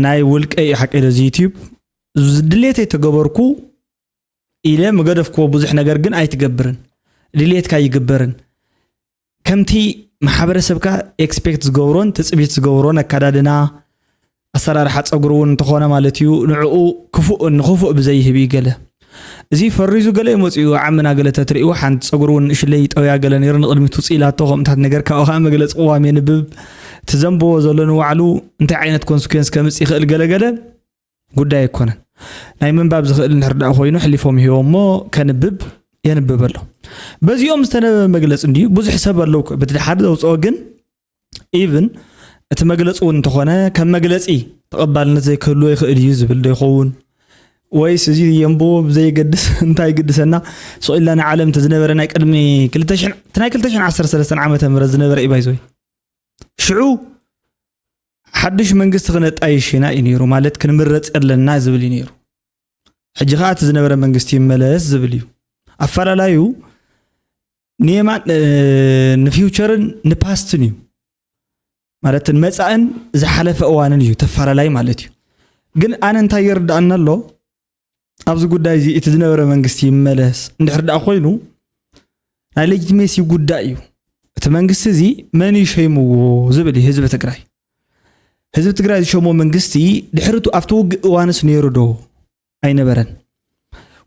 ናይ ውልቀ እዩ ሓቂ እዚ ዩትዩብ ድሌተይ ተገበርኩ ኢለ ምገደፍክዎ ብዙሕ ነገር ግን ኣይትገብርን ድሌትካ ይግበርን ከምቲ ማሕበረሰብካ ኤክስፔክት ዝገብሮን ትፅቢት ዝገብሮን ኣካዳድና ኣሰራርሓ ፀጉሪ እውን እንተኾነ ማለት እዩ ንዕኡ ክፉእ ንክፉእ ብዘይህብ እዩ ገለ እዚ ፈሪዙ ገለ መፅኡ ዓምና ገለ ተትርእይዎ ሓንቲ ፀጉሪ እውን ንእሽለይ ጠውያ ገለ ነይሩ ንቅድሚት ውፅእ ኢላቶ ከምኡታት ነገር ካብኡ ከዓ መግለፂ ቅዋም የንብብ እቲ ዘንብቦ ዘሎ ንባዕሉ እንታይ ዓይነት ኮንስኩዌንስ ከምፅ ይኽእል ገለ ገለ ጉዳይ ኣይኮነን ናይ ምንባብ ዝኽእል እንድሕር ደኣ ኮይኑ ሕሊፎም ይህቦ እሞ ከንብብ የንብብ ኣሎ በዚኦም ዝተነበበ መግለፂ እንድዩ ብዙሕ ሰብ ኣለዉ በቲ ሓደ ዘውፅኦ ግን ኢቭን እቲ መግለፂ እውን እንተኾነ ከም መግለፂ ተቐባልነት ዘይክህልዎ ይኽእል እዩ ዝብል ዶ ይኸውን ወይስ እዚ የንብቦ ብዘየገድስ እንታይ ይግድሰና? ስቕ ኢልና ንዓለም እቲ ዝነበረ ናይ ቅድሚ ክልተ ሽሕን፣ እቲ ናይ ክልተ ሽሕን ዓሰርተ ሰለስተን ዓመተ ምህረት ዝነበረ እዩ ባይዘወይ። ሽዑ ሓድሽ መንግስቲ ክነጣይሽ ኢና እዩ ነይሩ፣ ማለት ክንምረፅ ኣለና ዝብል እዩ ነይሩ። ሕጂ ከዓ እቲ ዝነበረ መንግስቲ ይመለስ ዝብል እዩ። ኣፈላላዩ ንየማን ንፊውቸርን ንፓስትን እዩ፣ ማለት ንመፃእን ዝሓለፈ እዋንን እዩ ተፈላላይ ማለት እዩ። ግን ኣነ እንታይ ይርዳእና ኣሎ ኣብዚ ጉዳይ እዚ፣ እቲ ዝነበረ መንግስቲ ይመለስ እንድሕር ደኣ ኮይኑ ናይ ሌጂቲሜሲ ጉዳይ እዩ። እቲ መንግስቲ እዚ መን እዩ ሸይምዎ ዝብል እዩ ህዝቢ ትግራይ። ህዝቢ ትግራይ ዝሸሞ መንግስቲ ድሕሪቱ ኣብቲ ውግእ እዋንስ ነይሩ ዶ? ኣይነበረን።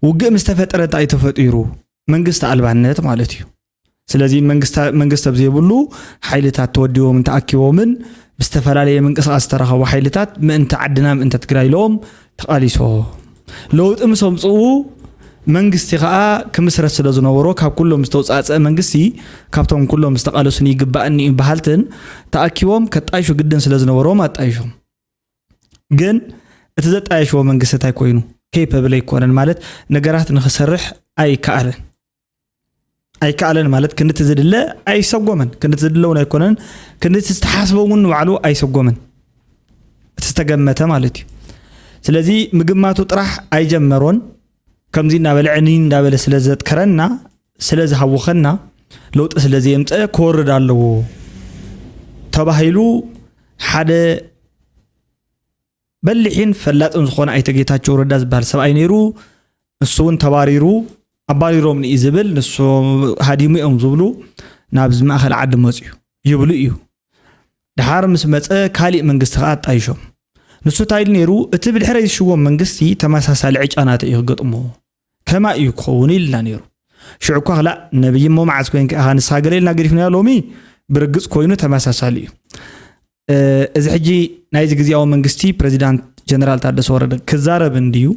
ውግእ ምስ ተፈጠረ እንታይ እዩ ተፈጢሩ? መንግስቲ ኣልባነት ማለት እዩ። ስለዚ መንግስቲ ኣብ ዘይብሉ ሓይልታት ተወዲቦምን ተኣኪቦምን ብዝተፈላለየ ምንቅስቃስ ዝተረኸቡ ሓይልታት ምእንቲ ዓድና ምእንቲ ትግራይ ኢሎም ተቓሊሶም። ለውጢ ምስ ኣምፅኡ መንግስቲ ከዓ ክምስረት ስለ ዝነበሮ ካብ ኩሎም ዝተውፃፀአ መንግስቲ ካብቶም ኩሎም ዝተቓለሱን ይግባእኒ በሃልትን ተኣኪቦም ከጣይሹ ግድን ስለ ዝነበሮም ኣጣይሾም። ግን እቲ ዘጣየሽዎ መንግስቲ እንታይ ኮይኑ? ኬፐብል ኣይኮነን፣ ማለት ነገራት ንክሰርሕ ኣይከኣለን። ኣይከኣለን ማለት ክንድቲ ዝድለ ኣይሰጎመን፣ ክንድቲ ዝድለ እውን ኣይኮነን፣ ክንድቲ ዝተሓስበ እውን ንባዕሉ ኣይሰጎመን። እቲ ዝተገመተ ማለት እዩ። ስለዚ ምግማቱ ጥራሕ ኣይጀመሮን። ከምዚ እናበለ ዕንይ እንዳበለ ስለ ዘጥከረና፣ ስለ ዝሃወኸና፣ ለውጢ ስለ ዘየምፀአ ክወርድ ኣለዎ ተባሂሉ ሓደ በሊሕን ፈላጥን ዝኾነ ኣይተ ጌታቸው ረዳ ዝበሃል ሰብኣይ ነይሩ። ንሱ እውን ተባሪሩ፣ ኣባሪሮም ንኢ ዝብል ንሱ ሃዲሙ እዮም ዝብሉ ናብዚ ማእኸል ዓዲ መፅዩ ይብሉ እዩ። ድሓር ምስ መፀ ካሊእ መንግስቲ ከዓ ኣጣይሾም። ንሱ እንታይ ኢሉ ነይሩ? እቲ ብድሕረይ ዝሽወም መንግስቲ ተመሳሳሊ ዕጫ ናተ እዩ ክገጥሞ። ከማ እዩ ክኸውን ኢልና ነይሩ። ሽዑ እኳ ክላእ ነብይ እሞ መዓዝ ኮይንካ ኢኻ ንስኻ ገለ ኢልና ገዲፍናዮ። ሎሚ ብርግፅ ኮይኑ ተመሳሳሊ እዩ። እዚ ሕጂ ናይዚ ግዝያዊ መንግስቲ ፕሬዚዳንት ጀነራል ታደሰ ወረደ ክዛረብ እንድዩ።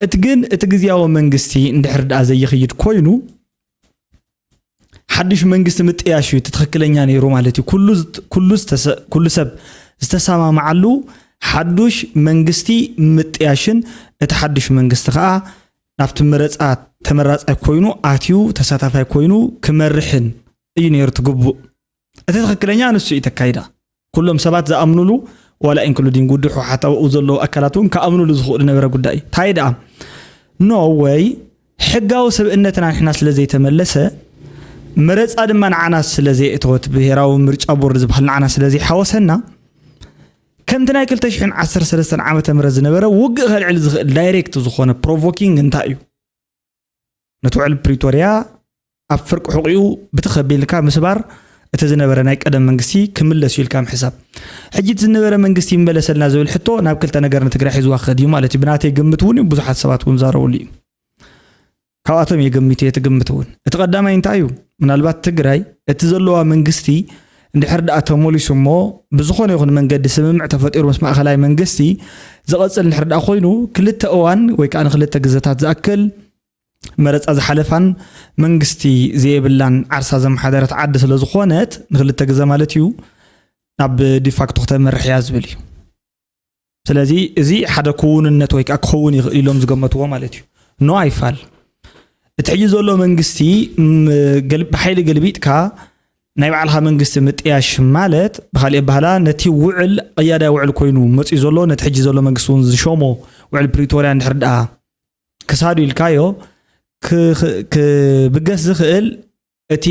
እቲ ግን እቲ ግዝያዊ መንግስቲ እንድሕር ደኣ ዘይኽይድ ኮይኑ ሓዱሽ መንግስቲ ምጥያሽ እዩ እቲ ትኽክለኛ ነይሩ ማለት እዩ። ኩሉ ዝት- ኩሉ ዝተሰ- ኩሉ ሰብ ዝተሰማማዓሉ ሓዱሽ መንግስቲ ምጥያሽን እቲ ሓዱሽ መንግስቲ ከዓ ናብቲ መረፃ ተመራፃይ ኮይኑ ኣትዩ ተሳታፋይ ኮይኑ ክመርሕን እዩ ነይሩ ትግቡእ። እቲ ትኽክለኛ ንሱ እዩ ተካይዳ። ኩሎም ሰባት ዝኣምኑሉ ዋላ ኢንክሉዲንግ ውድብ ህወሓት ኣብኡ ዘለዉ ኣካላት እውን ክኣምኑሉ ዝኽእሉ ነበረ ጉዳይ እዩ። እንታይ ደኣ ኖ ወይ ሕጋዊ ስብእነትና ንሕና ስለ ዘይተመለሰ መረፃ ድማ ንዓና ስለ ዘየእተወት ብሄራዊ ምርጫ ቦርድ ዝበሃል ንዓና ስለ ዘይሓወሰና ከምቲ ናይ ክልተ ሽሕን ዓሰርተ ሰለስተን ዓመተ ምህረት ዝነበረ ውግእ ከልዕል ዝኽእል ዳይሬክት ዝኾነ ፕሮቮኪንግ እንታይ እዩ? ነቲ ውዕል ፕሪቶርያ ኣብ ፍርቂ ሕቑኡ ብትኽ ኣቢልካ ምስባር እቲ ዝነበረ ናይ ቀደም መንግስቲ ክምለስ እዩ ኢልካ ምሕሳብ። ሕጂ እቲ ዝነበረ መንግስቲ ይመለሰልና ዝብል ሕቶ ናብ ክልተ ነገር ንትግራይ ሒዝዋ ክኸድ እዩ ማለት እዩ። ብናተይ ግምት እውን እዩ፣ ብዙሓት ሰባት እውን ዛረብሉ እዩ። ካብኣቶም እየ ገሚተ እየ ትግምት እውን። እቲ ቀዳማይ እንታይ እዩ? ምናልባት ትግራይ እቲ ዘለዋ መንግስቲ እንድሕር ደኣ ተመሊሱ እሞ ብዝኾነ ይኹን መንገዲ ስምምዕ ተፈጢሩ ምስ ማእኸላይ መንግስቲ ዝቐፅል እንድሕር ደኣ ኮይኑ ክልተ እዋን ወይ ከዓ ንክልተ ግዘታት ዝኣክል መረፃ ዝሓለፋን መንግስቲ ዘየብላን ዓርሳ ዘመሓደረት ዓዲ ስለ ዝኾነት ንክልተ ግዘ ማለት እዩ ናብ ዲፋክቶ ክተመርሕ እያ ዝብል እዩ። ስለዚ እዚ ሓደ ክውንነት ወይ ከዓ ክኸውን ይኽእል ኢሎም ዝገመትዎ ማለት እዩ። ኖ ኣይፋል። እቲ ሕጂ ዘሎ መንግስቲ ም- ገል- ብሓይሊ ገልቢጥካ ናይ ባዕልኻ መንግስቲ ምጥያሽ ማለት ብካሊእ ኣባህላ ነቲ ውዕል ቀያዳይ ውዕል ኮይኑ መፅኡ ዘሎ ነቲ ሕጂ ዘሎ መንግስቲ እውን ዝሸሞ ውዕል ፕሪቶርያ እንድሕር ደኣ ክሳዱ ኢልካዮ ክብገስ ዝኽእል እቲ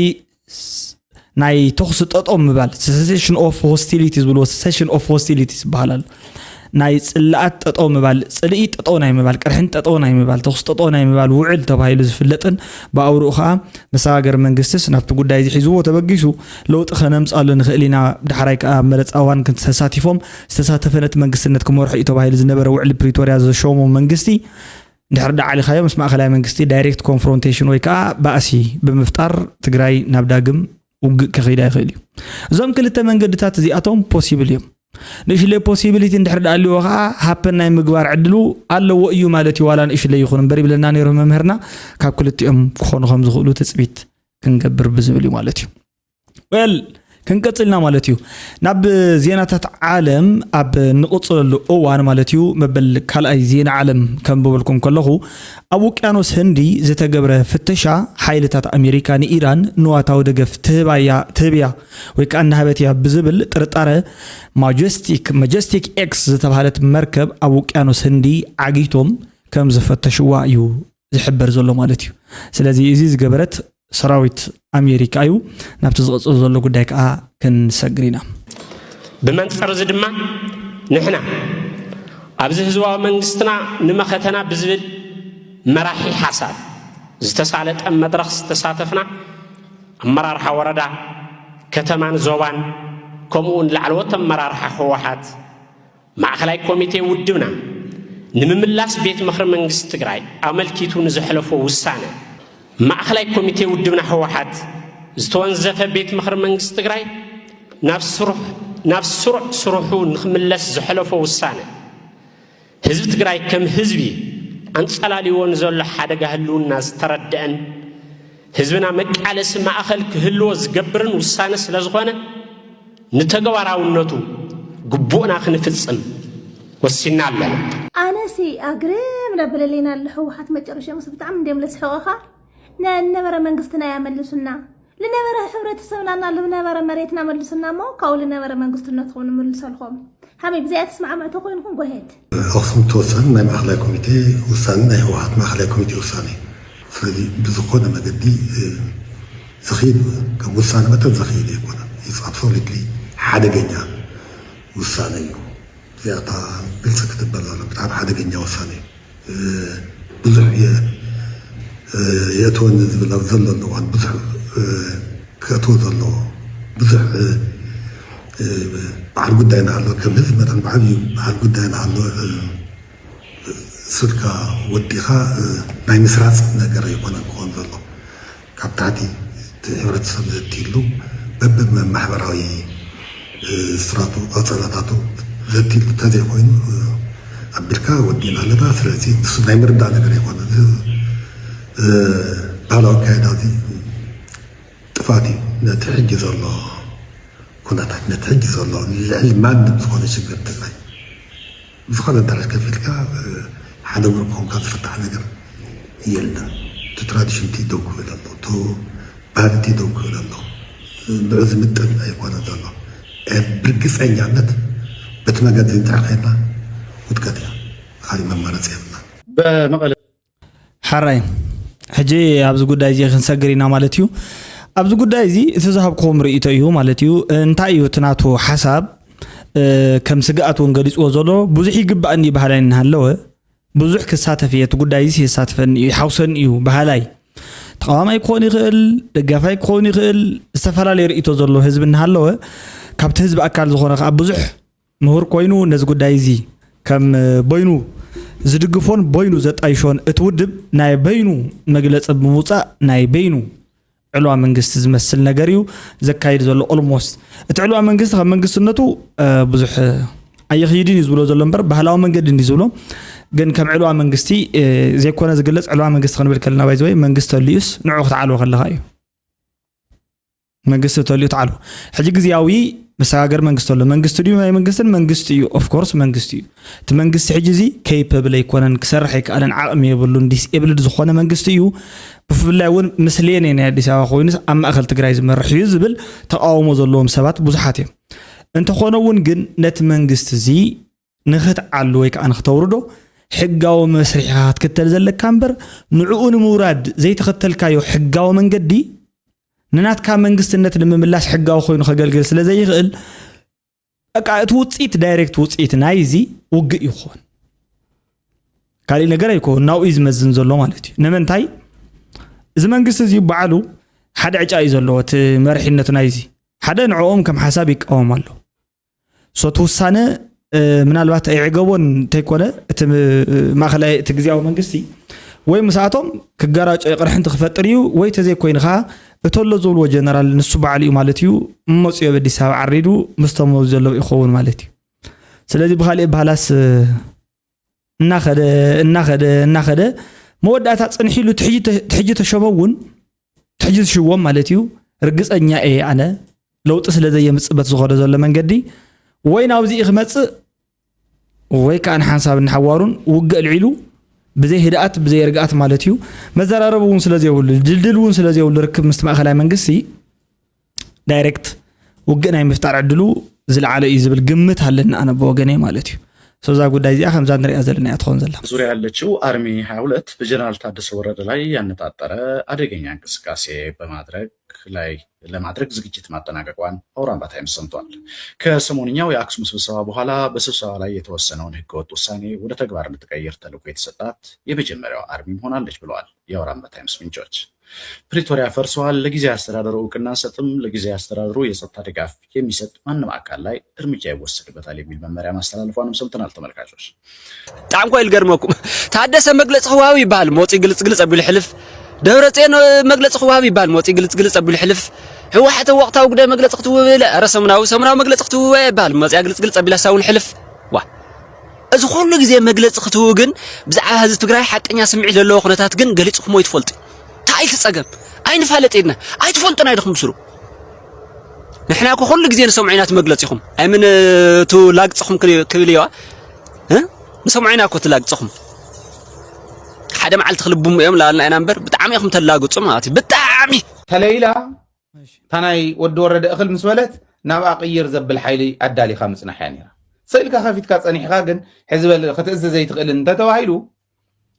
ናይ ተኹሲ ጠጠው ምባል cessation of hostility ዝብልዎ cessation of hostility ዝበሃል ኣሎ። ናይ ፅላኣት ጠጠው ምባል፣ ፅልኢ ጠጠው ናይ ምባል፣ ቅርሕን ጠጠው ናይ ምባል፣ ተኹሲ ጠጠው ናይ ምባል ውዕል ተባሂሉ ዝፍለጥን ብኣውርኡ ከዓ መሰጋገሪ መንግስትስ ናብቲ ጉዳይ እዚ ሒዝዎ ተበጊሱ ለውጢ ከነምፃሉ ንኽእል ኢና፣ ዳሕራይ ከዓ ኣብ መረፃ እዋን ክንተሳቲፎም ዝተሳተፈ ነቲ መንግስትነት ክመርሑ እዩ ተባሂሉ ዝነበረ ውዕሊ ፕሪቶርያ ዘሸሙ መንግስቲ እንድሕር ደኣ ዓሊኻዮ ምስ ማእኸላይ መንግስቲ ዳይሬክት ኮንፍሮንቴሽን ወይ ከዓ ባእሲ ብምፍጣር ትግራይ ናብ ዳግም ውግእ ከኸይዳ ይኽእል እዩ። እዞም ክልተ መንገድታት እዚኣቶም ፖሲብል እዮም። ንእሽለይ ፖሲቢሊቲ እንድሕር ደኣ ኣልዎ ከዓ ሃፕን ናይ ምግባር ዕድሉ ኣለዎ እዩ ማለት እዩ። ዋላ ንእሽለይ ይኹን እምበር ይብለና ነይሩ መምህርና፣ ካብ ክልቲኦም ክኾኑ ከም ዝኽእሉ ትፅቢት ክንገብር ብዝብል እዩ ማለት እዩ። ወል ክንቀጽልና ማለት እዩ። ናብ ዜናታት ዓለም ኣብ ንቕጽለሉ እዋን ማለት እዩ፣ መበል ካልኣይ ዜና ዓለም ከንብበልኩም ከለኹ፣ ኣብ ውቅያኖስ ህንዲ ዝተገብረ ፍተሻ፣ ሓይልታት ኣሜሪካ ንኢራን ንዋታዊ ደገፍ ትህባያ ትህብያ ወይ ከዓ እናሃበት እያ ብዝብል ጥርጣረ ማጀስቲክ መጀስቲክ ኤክስ ዝተባህለት መርከብ ኣብ ውቅያኖስ ህንዲ ዓጊቶም ከም ዝፈተሽዋ እዩ ዝሕበር ዘሎ ማለት እዩ። ስለዚ እዚ ዝገበረት ሰራዊት ኣሜሪካ እዩ። ናብቲ ዝቕጽል ዘሎ ጉዳይ ከዓ ክንሰግር ኢና። ብመንፅር እዚ ድማ ንሕና ኣብዚ ህዝባዊ መንግስትና ንመኸተና ብዝብል መራሒ ሓሳብ ዝተሳለጠ መድረኽ ዝተሳተፍና ኣመራርሓ ወረዳ፣ ከተማን ዞባን ከምኡውን ላዕለዎት ኣመራርሓ ህወሓት ማእኸላይ ኮሚቴ ውድብና ንምምላስ ቤት ምኽሪ መንግስቲ ትግራይ ኣመልኪቱ ንዘሕለፎ ውሳነ ማእኸላይ ኮሚቴ ውድብና ህወሓት ዝተወንዘፈ ቤት ምኽሪ መንግስቲ ትግራይ ናብ ስሩዕ ስሩዕ ስርሑ ንክምለስ ዘሕለፎ ውሳነ ህዝቢ ትግራይ ከም ህዝቢ ኣንፀላልይዎ ንዘሎ ሓደጋ ህልውና ዝተረደአን ህዝብና መቃለሲ ማእኸል ክህልዎ ዝገብርን ውሳነ ስለዝኾነ ንተግባራውነቱ ግቡእና ክንፍፅም ወሲና ኣለና። ኣነሲ ኣግርም ነብለለይና ኣሎ ህወሓት መጨረሻ ምስ ብጣዕሚ እንዲም ለስሕቆኻ ንነበረ መንግስትና ያመልሱና ልነበረ ሕብረተሰብና እና ልነበረ መሬትና መልሱና እሞ ካብኡ ልነበረ መንግስትነትኩም ንምልሰልኩም ሃመይ ብዚኣ ትስማዕምዑ ተኮይንኩም ጎሄድ ኣክሱም ተወሰን ናይ ማእኸላይ ኮሚቴ ውሳኔ ናይ ህወሓት ማእኸላይ ኮሚቴ ውሳኔ ስለዚ ብዝኾነ መገዲ ዝኽይድ ከም ውሳነ መጠን ዘኽይድ ኣይኮነን። It's absolutely ሓደገኛ ውሳነ እዩ። እዚኣታ ግልፂ ክትበል ኣሎ። ብጣዕሚ ሓደገኛ ውሳነ እዩ። ብዙሕ የእትወኒ ዝብል ኣብ ዘለሉ እዋን ብዙሕ ክእትዎ ዘለዎ ብዙሕ በዓል ጉዳይ እናሃለወ ከም ህዝቢ መጠን ብዓብዩ በዓል ጉዳይ እናሃለወ ስልካ ወዲኻ ናይ ምስራፅ ነገር ኣይኮነን ክኾን ዘሎ ካብ ታሕቲ እቲ ሕብረተሰብ ዘቲሉ በብማሕበራዊ ስራቱ ቀፀላታቱ ዘቲሉ ተዘይኮይኑ ኣቢልካ ወዲና ኣለና ስለዚ ንሱ ናይ ምርዳእ ነገር ኣይኮነ ባህላዊ ኣካየዳ እዚ ጥፋት እዩ ነቲ ሕጂ ዘሎ ኩነታት ነቲ ሕጂ ዘሎ ልዕሊ ማንም ዝኾነ ሽግር ትግራይ ብዝኾነ ኣዳራሽ ከፊልካ ሓደ ግሩፕ ኮንካ ዝፍታሕ ነገር የለን። እቲ ትራዲሽን እቲ ደው ክብል ኣሎ፣ እቲ ባህሊ እቲ ደው ክብል ኣሎ። ንዑ ዝምጥን ኣይኮነን ዘሎ። ብርግፀኛነት በቲ መገዲ እንድሕር ከይድና ውድቀት እያ። ካሊእ መማረፂ የብልና። በመቐለ ሓራይ ሕጂ ኣብዚ ጉዳይ እዚ ክንሰግር ኢና ማለት እዩ። ኣብዚ ጉዳይ እዚ እቲ ዝሃብክዎም ርእይቶ እዩ ማለት እዩ። እንታይ እዩ እቲ ናቱ ሓሳብ? ከም ስግኣት እውን ገሊፅዎ ዘሎ ብዙሕ ይግባእኒ በሃላይ እናሃለወ ብዙሕ ክሳተፍ እየ እቲ ጉዳይ እዚ የሳትፈኒ እዩ ይሓውሰኒ እዩ በሃላይ ተቃዋማይ ክኾን ይኽእል ደጋፋይ ክኾን ይኽእል ዝተፈላለየ ርእይቶ ዘሎ ህዝቢ እናሃለወ ካብቲ ህዝቢ ኣካል ዝኾነ ከዓ ብዙሕ ምሁር ኮይኑ ነዚ ጉዳይ እዚ ከም በይኑ ዝድግፎን በይኑ ዘጣይሾን እቲ ውድብ ናይ በይኑ መግለፂ ብምውፃእ ናይ በይኑ ዕልዋ መንግስቲ ዝመስል ነገር እዩ ዘካይድ ዘሎ almost እቲ ዕልዋ መንግስቲ ከም መንግስትነቱ ብዙሕ ኣየኽይድን እዩ ዝብሎ ዘሎ እምበር ባህላዊ መንገዲ እንዲ ዝብሎ ግን ከም ዕልዋ መንግስቲ ዘይኮነ ዝግለፅ ዕልዋ መንግስቲ ክንብል ከለና ባይዘወይ መንግስቲ ተልዩስ ንዑ ክትዓልዎ ከለካ እዩ መንግስቲ ተልዩ ተዓልዎ ሕጂ ግዜያዊ መሰጋገር መንግስቲ ኣሎ መንግስቲ ድዩ ናይ መንግስትን መንግስቲ እዩ of course መንግስቲ እዩ እቲ መንግስቲ ሕጂ እዚ capable ኣይኮነን ክሰርሕ ኣይከኣለን ዓቕሚ የብሉን disable ዝኾነ መንግስቲ እዩ ብፍላይ እውን ምስሌኔ ናይ ኣዲስ ኣበባ ኮይኑስ ኣብ ማእከል ትግራይ ዝመርሕ እዩ ዝብል ተቃውሞ ዘለዎም ሰባት ብዙሓት እዮም እንተኾነ እውን ግን ነቲ መንግስቲ እዚ ንኽትዓሉ ወይ ከዓ ንኽተውርዶ ሕጋዊ መስርሕ ኢኻ ክትክተል ዘለካ እምበር ንዕኡ ንምውራድ ዘይተኸተልካዮ ሕጋዊ መንገዲ ንናትካ መንግስትነት ንምምላስ ሕጋዊ ኮይኑ ከገልግል ስለ ዘይኽእል በቃ እቲ ውፅኢት direct ውፅኢት ናይ እዚ ውግእ ይኾን ካሊእ ነገር ኣይኮን ናብኡ እዩ ዝመዝን ዘሎ ማለት እዩ ንምንታይ እዚ መንግስቲ እዚ በዓሉ ሓደ ዕጫ እዩ ዘለዎ እቲ መርሒነት ናይ እዚ ሓደ ንዕኦም ከም ሓሳብ ይቃወም ኣሎ ሶ እቲ ውሳነ ምናልባት ኣይዕገቦን እንተይኮነ እቲ ማእኸላይ እቲ ግዜያዊ መንግስቲ ወይ ምስኣቶም ክጋራጮ ይቕርሕንቲ ክፈጥር እዩ ወይ ተዘይኮይኑ ከዓ እተሎ ዝብልዎ ጀነራል ንሱ በዓሉ እዩ ማለት እዩ መፅዮ ኣብ ኣዲስ ኣበባ ዓሪዱ ምስቶም መብዚ ዘለዉ ይኸውን ማለት እዩ ስለዚ ብካሊእ ባህላስ እናኸደ እናኸደ እናኸደ መወዳእታ ፅንሒሉ ትሕጂ ተሸመ እውን ትሕጂ ዝሽዎም ማለት እዩ ርግፀኛ እየ ኣነ ለውጢ ስለ ዘየምፅእ በቲ ዝኸዶ ዘሎ መንገዲ ወይ ናብዚ ክመፅእ ወይ ከዓ ንሓንሳብ ንሓዋሩን ውግእ ኣልዒሉ ብዘይ ህድኣት ብዘይ ርግኣት ማለት እዩ። መዘራረቢ እውን ስለ ዘይብሉ ድልድል እውን ስለ ዘይብሉ ርክብ ምስቲ ማእኸላይ መንግስቲ ዳይሬክት ውግእ ናይ ምፍጣር ዕድሉ ዝለዓለ እዩ ዝብል ግምት ኣለኒ ኣነ ብወገነይ ማለት እዩ። So እዛ ጉዳይ እዚኣ ከምዛ ንሪኣ ዘለና እያ ትኸውን ዘላ። ዙሪያ ያለችው አርሚ ሀያ ሁለት በጀነራል ታደሰ ወረደ ላይ ያነጣጠረ አደገኛ እንቅስቃሴ በማድረግ ላይ ለማድረግ ዝግጅት ማጠናቀቋን አውራምባ ታይምስ ሰምቷል። ከሰሞንኛው የአክሱም ስብሰባ በኋላ በስብሰባ ላይ የተወሰነውን ህገወጥ ውሳኔ ወደ ተግባር እንድትቀይር ተልዕኮ የተሰጣት የመጀመሪያው አርሚ ሆናለች ብለዋል የአውራምባ ታይምስ ምንጮች። ፕሪቶሪያ ፈርሰዋል፣ ለጊዜያዊ አስተዳደሩ እውቅና አንሰጥም፣ ለጊዜያዊ አስተዳደሩ የጸጥታ ድጋፍ የሚሰጥ ማንም አካል ላይ እርምጃ ይወሰድበታል የሚል መመሪያ ማስተላለፏንም ሰምተናል። ተመልካቾች ብጣዕሚ እኮ እዩ ዝገርመኩም። ታደሰ መግለፂ ክወሃብ ይበሃል፣ መፂ ግልፅ ግልፅ ኣቢሉ ሕልፍ። ደብረፅዮን መግለፂ ክወሃብ ይበሃል፣ መፂ ግልፅ ግልፅ ኣቢሉ ሕልፍ። ህወሓት ወቕታዊ ጉዳይ መግለፂ ክትውብ ኢለ፣ ኧረ ሰሙናዊ ሰሙናዊ መግለፂ ክትውብ ይበሃል፣ መፂኣ ግልፅ ግልፅ ኣቢላ ሳውን ሕልፍ። ዋ እዚ ኩሉ ግዜ መግለፂ ክትውብ ግን ብዛዕባ ህዝቢ ትግራይ ሓቀኛ ስምዒት ዘለዎ ኩነታት ግን ገሊፅኹሞ ይትፈልጡ። እንታይ እቲ ፀገም? ኣይንፋለጥ ኢድና ኣይትፈልጡና ኢድኹም ብስሩ። ንሕና እኮ ኩሉ ግዜ ንሰምዖ ኢና እቲ መግለፂኹም። ኣይምን እቱ ላግፅኹም ክብል እየዋ ንሰምዖ ኢና እኮ ትላግፅኹም። ሓደ መዓልቲ ክልብሙ እዮም ላልና ኢና እምበር ብጣዕሚ ኢኹም ተላግፁ ማለት እዩ። ብጣዕሚ ተለይላ እታ ናይ ወዲ ወረደ እኽል ምስ በለት ናብኣ ቅይር ዘብል ሓይሊ ኣዳሊኻ ምፅናሕ እያ ነይራ። ስእልካ ከፊትካ ፀኒሕካ ግን ሕዚ በል ክትእዝዝ ዘይትኽእልን እንተተባሂሉ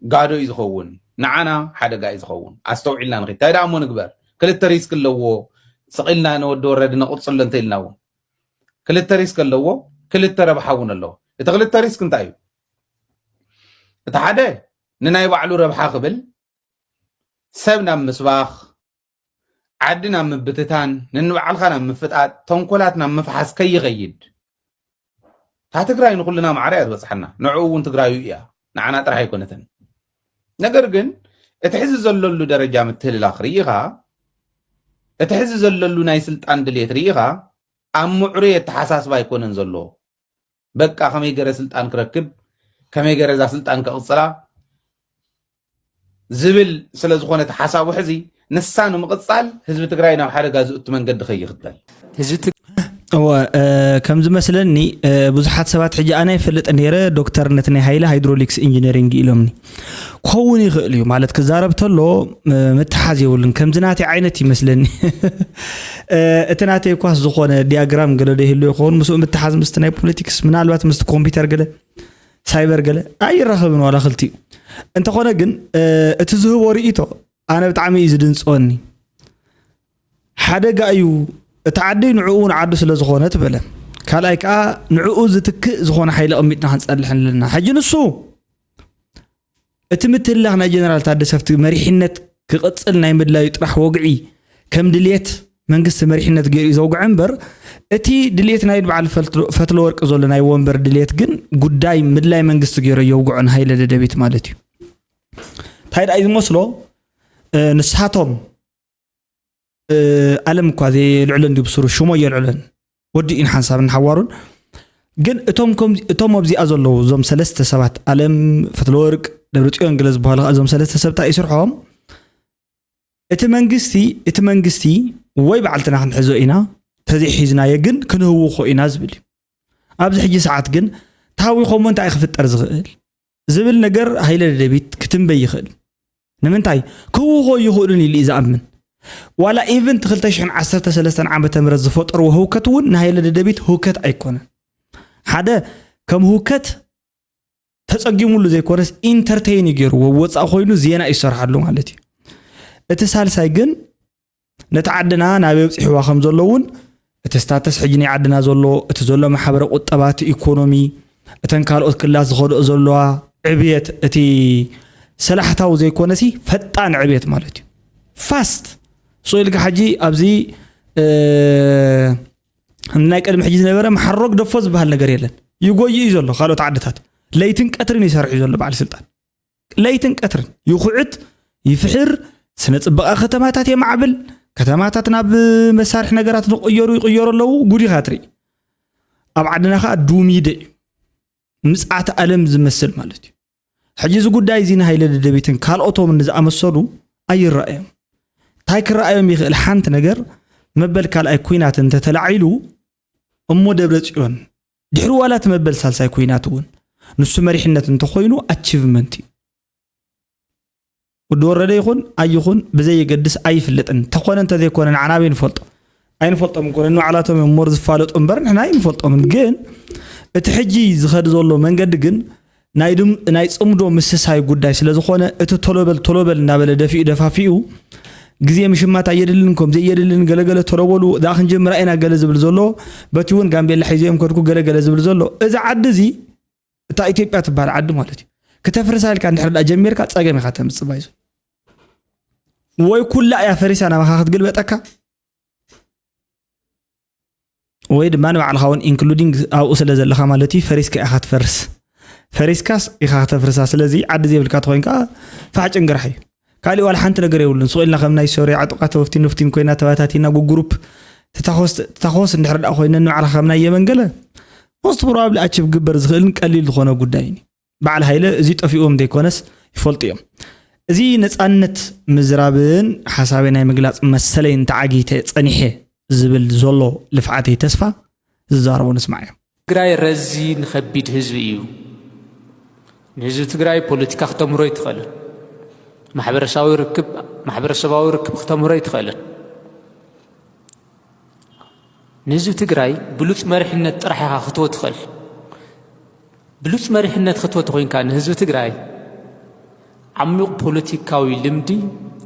ጋዶ እዩ ዝኸውን፣ ንዓና ሓደጋ እዩ ዝኸውን። ኣስተውዒልና ንኺድ። እንታይ ደኣ እሞ ንግበር? ክልተ ሪስክ ኣለዎ። ስቕ ኢልና ንወዲ ወረደ ነቕፅሎ እንተኢልና እውን ክልተ ሪስክ ኣለዎ፣ ክልተ ረብሓ እውን ኣለዎ። እቲ ክልተ ሪስክ እንታይ እዩ? እቲ ሓደ ንናይ ባዕሉ ረብሓ ክብል ሰብ ናብ ምስባኽ ዓዲ ናብ ምብትታን፣ ንንባዕልኻ ናብ ምፍጣጥ፣ ተንኮላት ናብ ምፍሓስ ከይኸይድ። እታ ትግራይ ንኹልና ማዕረ እያ ትበፅሓና። ንዕኡ እውን ትግራዩ እያ፣ ንዓና ጥራሕ ኣይኮነትን። ነገር ግን እቲ ሕዚ ዘለሉ ደረጃ ምትህልላኽ ርኢኻ፣ እቲ ሕዚ ዘለሉ ናይ ስልጣን ድሌት ርኢኻ፣ ኣብ ምዕሩይ ኣተሓሳስባ ኣይኮነን ዘሎ። በቃ ከመይ ገረ ስልጣን ክረክብ፣ ከመይ ገረ እዛ ስልጣን ከቕፅላ ዝብል ስለ ዝኾነ እቲ ሓሳቡ ሕዚ ንሳ ንምቕፃል ህዝቢ ትግራይ ናብ ሓደጋ ዝእቱ መንገዲ ከይኽተል ህዝቢ እወ ከም ዝመስለኒ ብዙሓት ሰባት ሕጂ ኣነ ይፈልጥ ነይረ ዶክተርነት ናይ ሃይለ ሃይድሮሊክስ ኢንጂነሪንግ ኢሎምኒ ክኸውን ይኽእል እዩ ማለት ክዛረብ ተሎ ምትሓዝ የብሉን ከምዚ ናተይ ዓይነት ይመስለኒ እቲ ናተይ ኳስ ዝኾነ ዲያግራም ገለ ዶ ይህሉ ይኸውን ምስኡ ምትሓዝ ምስቲ ናይ ፖለቲክስ ምናልባት ምስቲ ኮምፒውተር ገለ ሳይበር ገለ ኣይራኸብን ዋላ ክልቲኡ እንተኾነ ግን እቲ ዝህቦ ርእይቶ ኣነ ብጣዕሚ እዩ ዝድንፅወኒ ሓደጋ እዩ እቲ ዓዲ ንዕኡ ንዓዱ ስለ ዝኾነ ትበለ ካልኣይ ከዓ ንዕኡ ዝትክእ ዝኾነ ሓይሊ ኣቐሚጥና ክንፀልሕ ኣለና ሕጂ ንሱ እቲ ምትህልላኽ ናይ ጀነራል ታደሰ ኣብቲ መሪሕነት ክቕፅል ናይ ምድላዩ ጥራሕ ወግዒ ከም ድልየት መንግስቲ መሪሕነት ገይሩ እዩ ዘውግዐ እምበር እቲ ድልየት ናይ በዓል ፈትለወርቂ ዘሎ ናይ ወንበር ድልየት ግን ጉዳይ ምድላይ መንግስቲ ገይሩ የውግዖ ንሃይለ ደደቢት ማለት እዩ እንታይ ደኣ እዩ ዝመስሎ ንስሃቶም ኣለም እኳ ዘይልዕሎ እንዲ ብስሩ ሽሞ የልዕለን ወዲኡን ሓንሳብን ሓዋሩን ግን እቶም እቶም ኣብዚኣ ዘለዉ እዞም ሰለስተ ሰባት ኣለም ፈትለወርቅ ደብረፅዮን ገለ ዝበሃሉ እዞም ሰለስተ ሰብታ ይስርሖም እቲ መንግስቲ እቲ መንግስቲ ወይ ባዕልትና ክንሕዞ ኢና ተዘይሒዝናዮ ግን ክንህውኾ ኢና ዝብል እዩ ኣብዚ ሕጂ ሰዓት ግን ተሃዊኾሞ እንታይ ክፍጠር ዝኽእል ዝብል ነገር ሃይለ ደደቢት ክትንበይ ይኽእል ንምንታይ ክህውኾ ይኽእሉን ኢሉ እዩ ዝኣምን ዋላ ኢቭን እቲ ክልተ ሽሕን ዓሰርተ ሰለስተን ዓመተ ምህረት ዝፈጠርዎ ህውከት እውን ንሃይለ ደደቢት ህውከት ኣይኮነን ሓደ ከም ህውከት ተፀጊሙሉ ዘይኮነስ ኢንተርቴይን እዩ ገይርዎ ወፃእ ኮይኑ ዜና እዩ ዝሰርሓሉ ማለት እዩ እቲ ሳልሳይ ግን ነቲ ዓድና ናበይ ኣብፂሕዋ ከም ዘሎ እውን እቲ ስታተስ ሕጂ ናይ ዓድና ዘሎ እቲ ዘሎ ማሕበረ ቁጠባ እቲ ኢኮኖሚ እተን ካልኦት ክልላት ዝኸድኦ ዘለዋ ዕብየት እቲ ሰላሕታዊ ዘይኮነሲ ፈጣን ዕብየት ማለት እዩ ፋስት ስቕ ኢልካ ሕጂ ኣብዚ ናይ ቅድሚ ሕጂ ዝነበረ መሓሮ ግደፎ ዝበሃል ነገር የለን ይጎይ እዩ ዘሎ ካልኦት ዓድታት ለይትን ቀትርን ይሰርሕ እዩ ዘሎ በዓል ስልጣን ለይትን ቀትርን ይኹዕት ይፍሕር ስነ ፅበቃ ከተማታት የማዕብል ከተማታት ናብ መሳርሒ ነገራት ንቅየሩ ይቅየሩ ኣለዉ ጉዲኻ ትርኢ ኣብ ዓድና ከዓ ዱሚደ እዩ ምፅዓት ኣለም ዝመስል ማለት እዩ ሕጂ እዚ ጉዳይ እዚ ንሃይለ ደደቢትን ካልኦቶምን ንዝኣመሰሉ ኣይረኣዮም እንታይ ክረኣዮም ይኽእል ሓንቲ ነገር መበል ካልኣይ ኩናት እንተተላዒሉ፣ እሞ ደብረ ጽዮን ድሕሪ ዋላ እቲ መበል ሳልሳይ ኩናት እውን ንሱ መሪሕነት እንተኾይኑ ኣቺቭመንት እዩ። ወዲ ወረደ ይኹን ኣይኹን ብዘየገድስ ኣይፍለጥን። እንተኾነ እንተዘይኮነ ንዓና ኣበይ ንፈልጦ? ኣይንፈልጦም እኮ፣ ነንባዕላቶም እዮም ሞር ዝፋለጡ እምበር ንሕና ኣይንፈልጦምን። ግን እቲ ሕጂ ዝኸድ ዘሎ መንገዲ ግን ናይ ድም-፣ ናይ ጽምዶ ምስሳይ ጉዳይ ስለ ዝኾነ፣ እቲ ቶሎበል ቶሎበል እናበለ ደፊኡ ደፋፊኡ ግዜ ምሽማት ኣየድልን፣ ከምዚ ኣየድልን፣ ገለገለ ቶሎበሉ፣ እዛ ክንጀምራ ኢና ገለ ዝብል ዘሎ፣ በቲ እውን ጋምቤላ ሒዘዮም ከድኩ ገለገለ ዝብል ዘሎ፣ እዚ ዓዲ እዚ እታ ኢትዮጵያ ትበሃል ዓዲ ማለት እዩ። ክተፍርሳ ኢልካ እንድሕር ደኣ ጀሚርካ ጸገም ኢኻ ተምጽእ ባይዞ። ወይ ኩላ እያ ፈሪሳ ናባኻ ክትግልበጠካ፣ ወይ ድማ ንባዕልኻ እውን ኢንክሉዲንግ ኣብኡ ስለ ዘለኻ ማለት እዩ፣ ፈሪስካ ኢኻ ትፈርስ። ፈሪስካስ ኢኻ ክተፍርሳ። ስለዚ ዓዲ ዘይብልካ ተኾይንካ ፋሕ ጭንግራሕ እዩ። ካሊእ ዋላ ሓንቲ ነገር የብሉን። ስቕ ኢልና ከም ናይ ሶርያ ዕጡቓት ወፍቲን ወፍቲን ኮይና ተባታቲና ጉጉሩፕ ትታኾስ ትታኾስ እንድሕር ደኣ ኮይነ ንባዕልኻ ከም ናይ የመን ገለ ሞስት ፕሮባብሊ ኣቺቭ ግበር ዝኽእልን ቀሊል ዝኾነ ጉዳይ እዩ። በዓል ሃይለ እዚ ጠፊእዎም ዘይኮነስ ይፈልጡ እዮም። እዚ ነጻነት ምዝራብን ሓሳበይ ናይ ምግላጽ መሰለይን ተዓጊተ ጸኒሐ ዝብል ዘሎ ልፍዓተይ ተስፋ ዝዛረቦ ንስማዕ እዮም። ትግራይ ረዚን ከቢድ ህዝቢ እዩ። ንህዝቢ ትግራይ ፖለቲካ ክተምህሮ ኣይትኽእልን። ማሕበረሰባዊ ርክብ፣ ማሕበረሰባዊ ርክብ ክተምህሮ ኣይትኽእልን። ንህዝቢ ትግራይ ብሉፅ መሪሕነት ጥራሕ ኢኻ ክትወ ትኽእል። ብሉፅ መሪሕነት ክትወ ተኾይንካ ንህዝቢ ትግራይ ዓሚቕ ፖለቲካዊ ልምዲ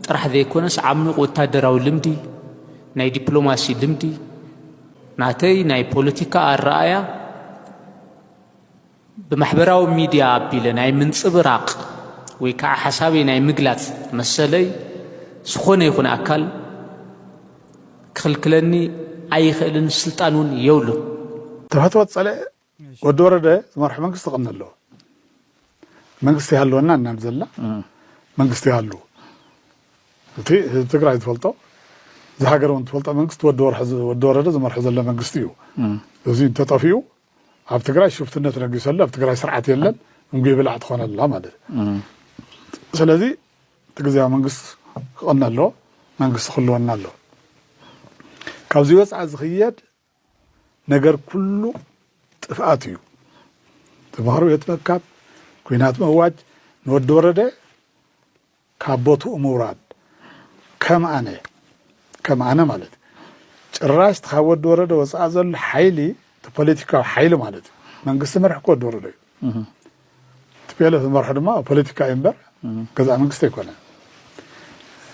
ጥራሕ ዘይኮነስ ዓሚቕ ወታደራዊ ልምዲ፣ ናይ ዲፕሎማሲ ልምዲ፣ ናተይ ናይ ፖለቲካ ኣረኣያ ብማሕበራዊ ሚድያ ኣቢለ ናይ ምንፅብራቕ ወይ ከዓ ሓሳበይ ናይ ምግላፅ መሰለይ ዝኾነ ይኹን ኣካል ክኽልክለኒ ኣይኽእልን፣ ስልጣን እውን የብሉን። ተፈትወ ጸለኤ ወዲ ወረደ ዝመርሖ መንግስቲ ክቕነ ኣለዎ። መንግስቲ ይሃልወና እናብ ዘላ መንግስቲ ይሃሉ። እቲ ህዝቢ ትግራይ ዝፈልጦ፣ እዚ ሃገር እውን ትፈልጦ መንግስቲ ወዲ ወርሐ ዝ-፣ ወዲ ወረደ ዝመርሖ ዘሎ መንግስቲ እዩ። እዚ እንተጠፊኡ ኣብ ትግራይ ሽፍትነት ነጊሱ ኣሎ፣ ኣብ ትግራይ ስርዓት የለን፣ እንጉ ብላዕ ትኾን ኣላ ማለት እዩ። ስለዚ እቲ ግዜያዊ መንግስቲ ክቕነ ኣለዎ፣ መንግስቲ ክህልወና ኣለዎ። ካብዚ ወፃኢ ዝኽየድ ነገር ኩሉ ጥፍኣት እዩ። ተምሃሮ ቤት መካብ፣ ኩናት መዋጅ፣ ንወዲ ወረደ ካብ ቦትኡ ምውራድ። ከም ኣነ፣ ከም ኣነ ማለት እዩ። ጭራሽ እቲ ካብ ወዲ ወረደ ወፃኢ ዘሎ ሓይሊ፣ እቲ ፖለቲካዊ ሓይሊ ማለት እዩ። መንግስቲ መርሒ እኮ ወዲ ወረደ እዩ። ቲፒኤልኤፍ ዝመርሖ ድማ ፖለቲካ እዩ እምበር ገዛእ መንግስቲ ኣይኮነን።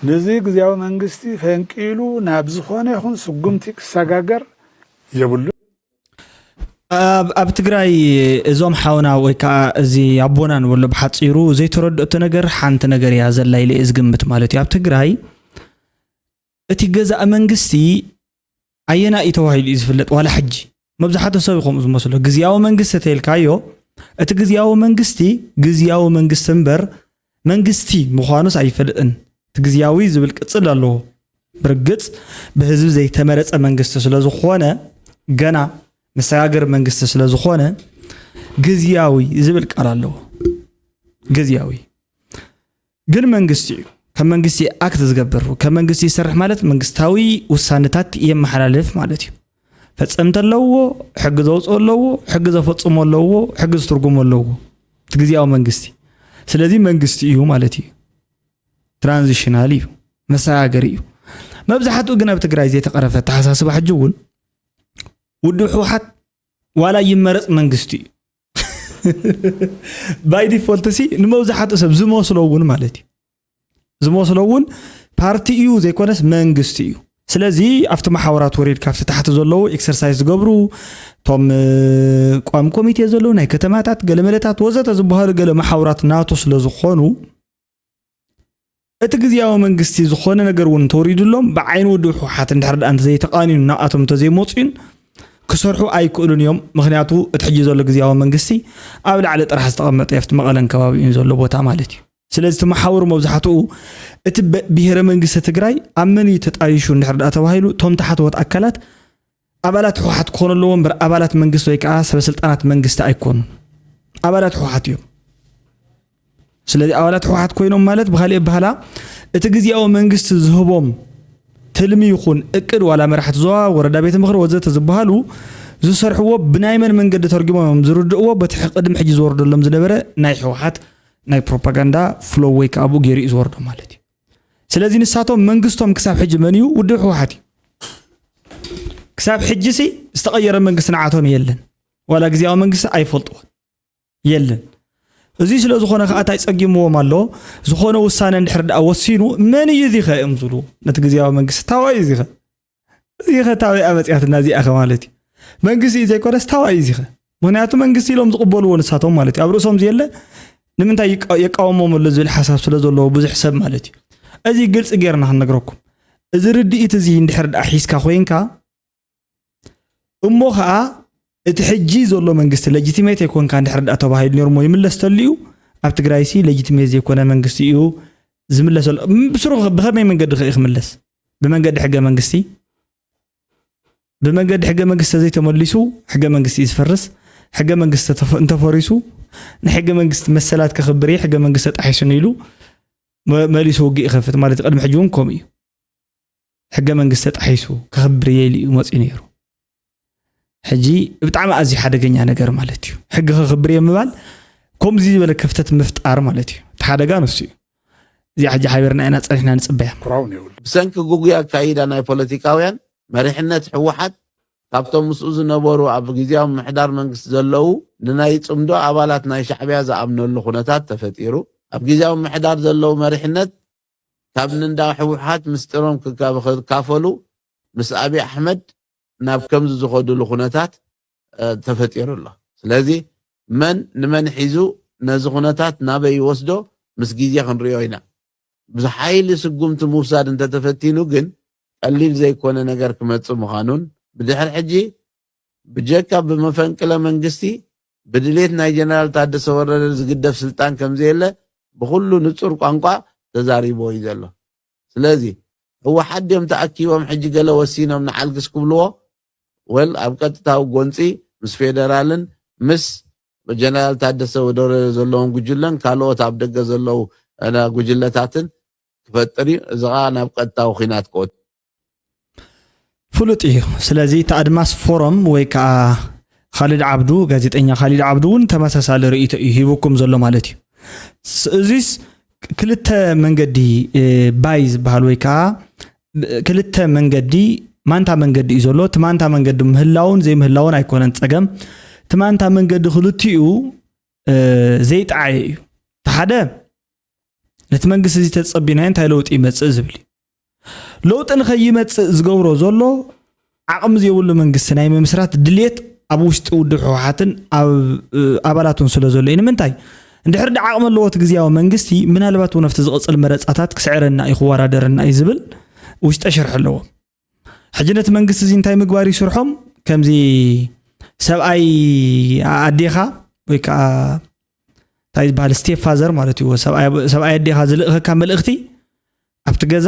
ነዚ ግዜያዊ መንግስቲ ፈንቂሉ ናብ ዝኾነ ይኹን ስጉምቲ ክሰጋገር የብሉ። ኣብ፣ ኣብ ትግራይ እዞም ሓውና ወይ ከዓ እዚ ኣቦና ንበሎ ብሓፂሩ ዘይተረድኦ እቲ ነገር ሓንቲ ነገር እያ ዘላ ኢለ እየ ዝግምት ማለት እዩ። ኣብ ትግራይ እቲ ገዛእ መንግስቲ ኣየና እዩ ተባሂሉ እዩ ዝፍለጥ? ዋላ ሕጂ መብዛሕትኡ ሰብ ከምኡ ዝመስሎ። ግዝያዊ መንግስቲ ተይልካዮ፣ እቲ ግዝያዊ መንግስቲ ግዝያዊ መንግስቲ እምበር መንግስቲ ምዃኑስ ኣይፈልጥን። እቲ ግዝያዊ ዝብል ቅጽል ኣለዎ። ብርግጽ ብህዝቢ ዘይተመረጸ መንግስቲ ስለ ዝኾነ፣ ገና መሰጋገሪ መንግስቲ ስለ ዝኾነ፣ ግዝያዊ ዝብል ቃል ኣለዎ። ግዝያዊ ግን መንግስቲ እዩ። ከም መንግስቲ ኣክት ዝገብር፣ ከም መንግስቲ ይሰርሕ ማለት መንግስታዊ ውሳነታት የመሓላልፍ ማለት እዩ። ፈጸምቲ ኣለዎ፣ ሕጊ ዘውፅኦ ኣለዎ፣ ሕጊ ዘፈጽሞ ኣለዎ፣ ሕጊ ዝትርጉሞ ኣለዎ። እቲ ግዝያዊ መንግስቲ። ስለዚ መንግስቲ እዩ ማለት እዩ። ትራንዚሽናል እዩ፣ መሰጋገሪ እዩ። መብዛሕትኡ ግን ኣብ ትግራይ ዘይተቐረፈ ኣተሓሳስባ ሕጂ እውን ውድብ ህወሓት ዋላ ይመረፅ መንግስቲ እዩ። ባይ ዲፎልት ሲ ንመብዛሕትኡ ሰብ ዝመስሎ እውን ማለት እዩ። ዝመስሎ እውን ፓርቲ እዩ ዘይኮነስ መንግስቲ እዩ። ስለዚ ኣብቲ መሓውራት ወሪድካ ኣብቲ ታሕቲ ዘለዉ ኤክሰርሳይዝ ዝገብሩ እቶም፣ እ፣ ቋሚ ኮሚቴ ዘለዉ ናይ ከተማታት ገለመለታት ወዘተ ዝበሃሉ ገለ መሓውራት ናቱ ስለ ዝኾኑ እቲ ግዝያዊ መንግስቲ ዝኾነ ነገር እውን እንተወሪዱሎም ብዓይኒ ውድብ ህወሓት እንድሕር ደኣ እንተዘይተቓንዩን ናብኣቶም እንተዘይመፅኡን ክሰርሑ ኣይክእሉን እዮም። ምኽንያቱ እቲ ሕጂ ዘሎ ግዝያዊ መንግስቲ ኣብ ላዕሊ ጥራሕ ዝተቐመጠ እዩ፣ ኣብቲ መቐለን ከባቢኡን ዘሎ ቦታ ማለት እዩ። ስለዚ እቲ መሓውር መብዛሕትኡ እቲ በ-፣ ብሄረ መንግስቲ ትግራይ ኣብ መን እዩ ተጣይሹ እንድሕር ደኣ ተባሂሉ እቶም ታሕተዎት ኣካላት ኣባላት ህወሓት ክኾኑ ኣለዎ እምበር ኣባላት መንግስቲ ወይ ከዓ ሰበ ስልጣናት መንግስቲ ኣይኮኑን። ኣባላት ህወሓት እዮም። ስለዚ ኣባላት ህወሓት ኮይኖም ማለት ብኻሊእ ኣበሃህላ እቲ ግዝያዊ መንግስቲ ዝህቦም ትልሚ ይኹን እቅድ ዋላ መራሕቲ ዞባ፣ ወረዳ፣ ቤት ምኽሪ ወዘተ ዝበሃሉ ዝሰርሕዎ ብናይ መን መንገዲ ተርጉሞም እዮም ዝርድእዎ፣ በቲ ቅድሚ ሕጂ ዝወርደሎም ዝነበረ ናይ ህወሓት ናይ ፕሮፓጋንዳ ፍሎ ወይ ከዓ ኣብኡ ገይሩ እዩ ዝወርዶ ማለት እዩ። ስለዚ ንሳቶም መንግስቶም ክሳብ ሕጂ መን እዩ? ውድብ ህወሓት እዩ። ክሳብ ሕጂ ሲ ዝተቐየረ መንግስቲ ንዓቶም የለን። ዋላ ግዜያዊ መንግስቲ ኣይፈልጥዎን የለን። እዚ ስለ ዝኾነ ከዓ እንታይ ጸጊምዎም ኣሎ? ዝኾነ ውሳነ እንድሕር ደኣ ወሲኑ መን እዩ እዚ ኸ እዮም ዝብሉ? ነቲ ግዜያዊ መንግስቲ ታዋይ እዩ እዚ ኸ? እዚ ኸ ታበይ ኣመፅያትና እዚኣ ኸ ማለት እዩ? መንግስቲ እዩ ዘይኮነስ ታዋይ እዩ እዚ ኸ? ምኽንያቱ መንግስቲ ኢሎም ዝቕበልዎ ንሳቶም ማለት እዩ። ኣብ ርእሶም ዝየለ ንምንታይ ይቃ- የቃወሞም ኣሎ ዝብል ሓሳብ ስለ ዘለዎ ብዙሕ ሰብ ማለት እዩ። እዚ ግልፂ ጌርና ክንነግረኩም። እዚ ርድኢት እዚ እንድሕር ደኣ ሒዝካ ኮይንካ እሞ ኸዓ እቲ ሕጂ ዘሎ መንግስቲ ለጂቲሜት ኣይኮንካ እንድሕር ደኣ ተባሂሉ ነይሩ እሞ ይምለስ ተልዩ ኣብ ትግራይ ሲ ለጂቲሜት ዘይኮነ መንግስቲ እዩ ዝምለሰሉ። ብስሩ ብኸመይ መንገዲ ኸ እዩ ክምለስ? ብመንገዲ ሕገ መንግስቲ? ብመንገዲ ሕገ መንግስቲ ዘይተመሊሱ ሕገ መንግስቲ እዩ ዝፈርስ። ሕገ መንግስቲ ተፈ- እንተፈሪሱ ንሕገ መንግስቲ መሰላት ከኽብር እየ፣ ሕገ መንግስቲ ተጣሒሱኒ ኢሉ መ- መሊሱ ውግእ ይኸፍት ማለት እዩ። ቅድሚ ሕጂ እውን ከምኡ እዩ። ሕገ መንግስቲ ተጣሒሱ ከኽብር እየ ኢሉ እዩ መፅኡ ነይሩ። ሕጂ ብጣዕሚ ኣዝዩ ሓደገኛ ነገር ማለት እዩ። ሕጊ ከኽብር እየ ምባል ከምዚ ዝበለ ክፍተት ምፍጣር ማለት እዩ። እቲ ሓደጋ ንሱ እዩ። እዚኣ ሕጂ ሓቢርና ኢና ፀኒሕና ንፅበያ። ብሰንኪ ግጉይ ኣካይዳ ናይ ፖለቲካውያን መሪሕነት ህወሓት ካብቶም ምስኡ ዝነበሩ ኣብ ግዜያዊ ምምሕዳር መንግስቲ ዘለዉ ንናይ ፅምዶ ኣባላት ናይ ሻዕቢያ ዝኣምነሉ ኩነታት ተፈጢሩ። ኣብ ግዜያዊ ምምሕዳር ዘለዉ መሪሕነት ካብ ንንዳ ህወሓት ምስጢሮም ክካ- ክካፈሉ ምስ ኣብይ ኣሕመድ ናብ ከምዚ ዝኸዱሉ ኩነታት እ፣ ተፈጢሩ ኣሎ። ስለዚ መን ንመን ሒዙ ነዚ ኩነታት ናበይ ይወስዶ ምስ ግዜ ክንሪኦ ኢና። ብሓይሊ ስጉምቲ ምውሳድ እንተተፈቲኑ ግን ቀሊል ዘይኮነ ነገር ክመፅእ ምዃኑን ብድሕሪ ሕጂ ብጀካ ብመፈንቅለ መንግስቲ ብድሌት ናይ ጀነራል ታደሰ ወረደ ዝግደፍ ስልጣን ከምዘየለ ብኩሉ ንፁር ቋንቋ ተዛሪቦ እዩ ዘሎ። ስለዚ ህወሓት ድዮም ተኣኪቦም ሕጂ ገለ ወሲኖም ንዓልግስ ክብልዎ? ወል ኣብ ቀጥታዊ ጎንፂ ምስ ፌደራልን ምስ ጀነራል ታደሰ ወረደ ዘለዎም ጉጅለን ካልኦት ኣብ ደገ ዘለዉ እ፣ ጉጅለታትን ክፈጥር እዩ። እዚ ከዓ ናብ ቀጥታዊ ኲናት ክወት ፍሉጥ እዩ። ስለዚ እቲ ኣድማስ ፎረም ወይ ከዓ ካሊድ ዓብዱ፣ ጋዜጠኛ ካሊድ ዓብዱ እውን ተመሳሳሊ ርእይቶ እዩ ሂቡኩም ዘሎ ማለት እዩ። ስ- እዚስ ክልተ መንገዲ እ፣ ባይ ዝበሃል ወይ ከዓ ብ- ክልተ መንገዲ ማንታ መንገዲ እዩ ዘሎ። እቲ ማንታ መንገዲ ምህላውን ዘይምህላውን ኣይኮነን ፀገም። እቲ ማንታ መንገዲ ክልቲኡ እ፣ ዘይጠዓየ እዩ። እቲ ሓደ ነቲ መንግስቲ እዚ ተፀቢናዮ እንታይ ለውጢ ይመፅእ ዝብል እዩ። ለውጢ ንኸይመፅእ ዝገብሮ ዘሎ ዓቕሚ ዘይብሉ መንግስቲ ናይ ምምስራት ድልየት ኣብ ውሽጢ ውድብ ህወሓትን ኣብ እ፣ ኣባላቱን ስለ ዘሎ እዩ። ንምንታይ? እንድሕር ዳ ዓቕሚ ኣለዎ እቲ ግዜያዊ መንግስቲ ምናልባት እውን ኣብቲ ዝቕፅል መረፃታት ክስዕረና እዩ ክወዳደረና እዩ ዝብል ውሽጠ ሽርሒ ኣለዎ። ሕጂ ነቲ መንግስቲ እዚ እንታይ ምግባር ይስርሖም? ከምዚ ሰብኣይ ኣዴኻ ወይ ከዓ እንታይ ዝበሃል ስቴፕ ፋዘር ማለት እዩ። ሰብኣይ ኣዴኻ ዝልእኸካ መልእኽቲ ኣብቲ ገዛ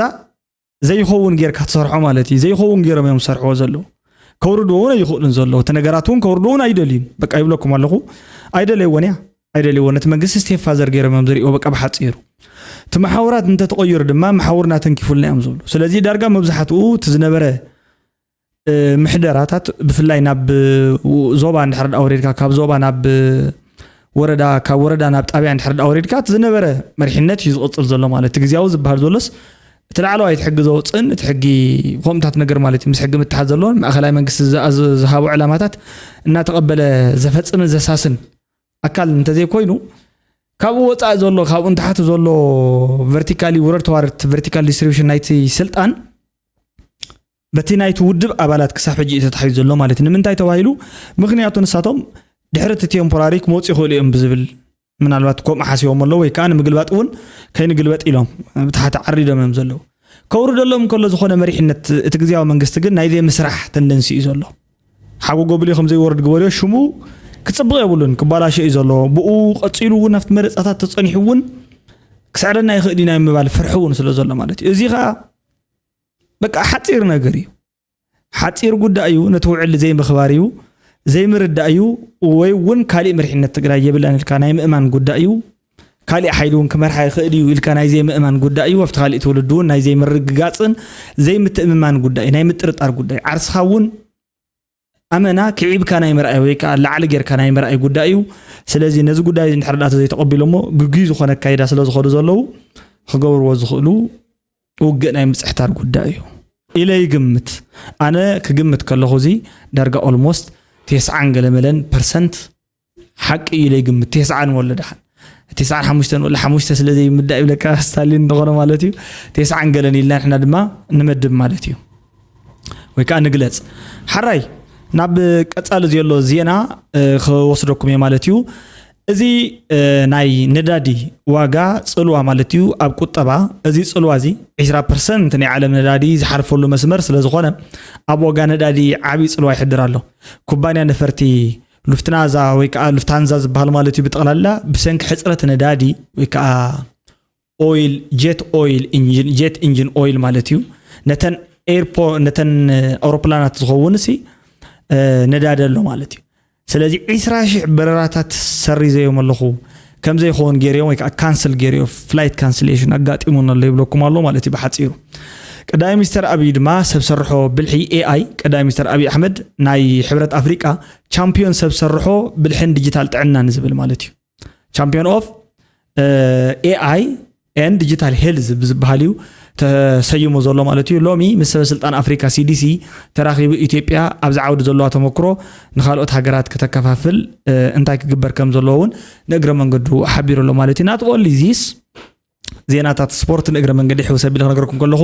ዘይኸውን ጌርካ ትሰርሖ ማለት እዩ። ዘይኸውን ጌሮም እዮም ዝሰርሕዎ ዘለዉ። ከውርድዎ እውን ኣይኽእሉን ዘለዉ። እቲ ነገራት እውን ከውርድዎ እውን ኣይደልዩን። በቃ ይብለኩም ኣለኹ። ኣይደለይዎን እያ። ኣይደልይዎ ነቲ መንግስቲ ስቴፕ ፋዘር ገይሮም እዮም ዝርእዎ በቃ ብሓፂሩ። እቲ መሓውራት እንተተቐይሩ ድማ መሓውርና ተንኪፉልና እዮም ዝብሉ። ስለዚ ዳርጋ መብዛሕትኡ እቲ ዝነበረ እ፣ ምሕደራታት ብፍላይ ናብ እ፣ ዞባ እንድሕር ዳ ወሪድካ ካብ ዞባ ናብ እ፣ ወረዳ ካብ ወረዳ ናብ ጣብያ እንድሕር ዳ ወሪድካ እቲ ዝነበረ መሪሕነት እዩ ዝቕፅል ዘሎ ማለት እቲ ግዜያዊ ዝበሃል ዘሎስ እቲ ላዕለዋይ እቲ ሕጊ ዘውፅእን እቲ ሕጊ ከምኡታት ነገር ማለት እዩ ምስ ሕጊ ምትሓዝ ዘለዎን ማእኸላይ መንግስቲ ዝኣ- ዝሃቦ ዕላማታት እናተቐበለ ዘፈፅምን ዘሳስን ኣካል እንተዘይኮይኑ ካብኡ ወፃኢ ዘሎ ካብኡ ንታሕቲ ዘሎ ቨርቲካሊ ውረድ ተዋረድ ቨርቲካል ዲስትሪቢሽን ናይቲ ስልጣን በቲ ናይቲ ውድብ ኣባላት ክሳብ ሕጂ እዩ ተታሒዙ ዘሎ ማለት እዩ። ንምንታይ ተባሂሉ? ምክንያቱ ንሳቶም ድሕሪ እቲ ቴምፖራሪ ክመፁ ይኽእሉ እዮም ብዝብል ምናልባት ከምኡ ሓሲቦም ኣለዉ ወይ ከዓ ንምግልባጥ እውን ከይንግልበጥ ኢሎም ብታሕቲ ዓሪዶም እዮም ዘለዉ። ከውርደሎም እንከሎ ዝኾነ መሪሕነት እቲ ግዜያዊ መንግስቲ ግን ናይ ዘይምስራሕ ተንደንሲ እዩ ዘሎ። ሓጎ ጎብልዮ ከም ዘይወርድ ግበርዮ ሽሙ ክፅብቕ የብሉን ክባላሾ እዩ ዘሎ። ብኡ ቀፂሉ እውን ኣብቲ መረፃታት ተፀኒሑ እውን ክስዕረና ይኽእል ኢና ምባል ፍርሒ እውን ስለ ዘሎ ማለት እዩ። እዚ ከዓ በቃ ሓፂር ነገር እዩ። ሓፂር ጉዳይ እዩ። ነቲ ውዕሊ ዘይምኽባር እዩ፣ ዘይምርዳእ እዩ፣ ወይ እውን ካሊእ መሪሕነት ትግራይ የብላን ኢልካ ናይ ምእማን ጉዳይ እዩ። ካሊእ ሓይሊ እውን ክመርሓ ይኽእል እዩ ኢልካ ናይ ዘይምእማን ጉዳይ እዩ። ኣብቲ ካሊእ ትውልዲ እውን ናይ ዘይምርግጋፅን ዘይምትእምማን ጉዳይ፣ ናይ ምጥርጣር ጉዳይ፣ ዓርስኻ እውን ኣመና ክዒብካ ናይ ምርኣይ ወይ ከዓ ላዕሊ ጌርካ ናይ ምርኣይ ጉዳይ እዩ። ስለዚ ነዚ ጉዳይ እዚ እንድሕር ዳኣ ዘይተቐቢሎሞ ግጉይ ዝኾነ ኣካይዳ ስለ ዝኸዱ ዘለዉ ክገብርዎ ዝኽእሉ ውግእ ናይ ምፅሕታር ጉዳይ እዩ ኢለ ይግምት። ኣነ ክግምት ከለኹ እዚ ዳርጋ ኦልሞስት ቴስዓን ገለ መለን ፐርሰንት ሓቂ እዩ ኢለ ይግምት። ቴስዓን ወለ ደሓን ቴስዓን ሓሙሽተን ወለ ሓሙሽተ ስለ ዘይምዳእ ይብለካ ስታሊን እንደኾነ ማለት እዩ። ቴስዓን ገለን ኢልና ንሕና ድማ ንመድብ ማለት እዩ። ወይ ከዓ ንግለፅ። ሓራይ ናብ ቀፃሊ ዘሎ ዜና ክወስደኩም እየ ማለት እዩ። እዚ ናይ ነዳዲ ዋጋ ፅልዋ ማለት እዩ ኣብ ቁጠባ። እዚ ፅልዋ እዚ ዒስራ ፐርሰንት ናይ ዓለም ነዳዲ ዝሓልፈሉ መስመር ስለ ዝኾነ ኣብ ዋጋ ነዳዲ ዓብዪ ፅልዋ ይሕድር ኣሎ። ኩባንያ ነፈርቲ ሉፍትናዛ ወይ ከዓ ሉፍታንዛ ዝበሃል ማለት እዩ ብጠቕላላ ብሰንኪ ሕፅረት ነዳዲ ወይ ከዓ ኦይል ጀት ኦይል ኢንጂን ጀት ኢንጂን ኦይል ማለት እዩ ነተን ኤርፖ ነተን ኣውሮፕላናት ዝኸውን ሲ ነዳዲ ኣሎ ማለት እዩ። ስለዚ ዒስራ ሽሕ በረራታት ሰሪዘዮም ኣለኹ ከምዘይኸውን ገይርዮም ወይ ከዓ ካንስል ገይርዮ ፍላይት ካንስሌሽን ኣጋጢሙን ኣሎ ይብለኩም ኣሎ ማለት እዩ ብሓፂሩ። ቀዳማይ ሚኒስተር ኣብይ ድማ ሰብ ሰርሖ ብልሒ ኤኣይ ቀዳማይ ሚኒስተር ኣብይ ኣሕመድ ናይ ሕብረት ኣፍሪቃ ቻምፒዮን ሰብ ሰርሖ ብልሕን ዲጂታል ጥዕናን ዝብል ማለት እዩ ቻምፒዮን ኦፍ ኤኣይ ኤን ዲጂታል ሄልዝ ብዝበሃል እዩ ተሰይሙ ዘሎ ማለት እዩ። ሎሚ ምስ ሰበ ስልጣን ኣፍሪካ ሲዲሲ ተራኺቡ ኢትዮጵያ ኣብዚ ዓውዲ ዘለዋ ተመክሮ ንካልኦት ሃገራት ከተከፋፍል እንታይ ክግበር ከም ዘለዎ እውን ንእግረ መንገዱ ሓቢሩ ኣሎ ማለት እዩ። ናት ኦንሊ ዚስ ዜናታት ስፖርት ንእግረ መንገዲ ሕውስ ኣቢለ ክነገርኩም ከለኹ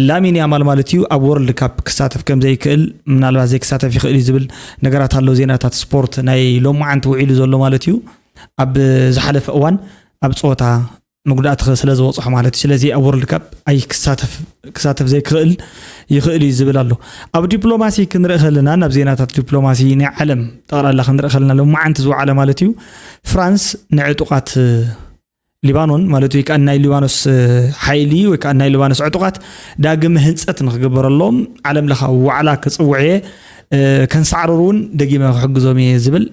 ላሚን ያማል ማለት እዩ ኣብ ወርልድ ካፕ ክሳተፍ ከም ዘይክእል ምናልባት ዘይክሳተፍ ይኽእል እዩ ዝብል ነገራት ኣሎ። ዜናታት ስፖርት ናይ ሎማዓንቲ ውዒሉ ዘሎ ማለት እዩ። ኣብ ዝሓለፈ እዋን ኣብ ፀወታ መጉዳእቲ ስለ ዝበፅሖ ማለት እዩ። ስለዚ ኣብ ወርልድ ካፕ ኣይ ክሳተፍ ክሳተፍ ዘይክእል ይኽእል እዩ ዝብል ኣሎ። ኣብ ዲፕሎማሲ ክንርኢ ከለና ናብ ዜናታት ዲፕሎማሲ ናይ ዓለም ጠቕላላ ክንርኢ ከለና ሎማዓንቲ ዝወዓለ ማለት እዩ ፍራንስ ንዕጡቓት ሊባኖን ማለት ወይ ከዓ ናይ ሊባኖስ ሓይሊ ወይ ከዓ ናይ ሊባኖስ ዕጡቓት ዳግም ህንፀት ንክግበረሎም ዓለም ለኻዊ ዋዕላ ክፅውዕ እየ ከንሳዕረሩ እውን ደጊመ ክሕግዞም እየ ዝብል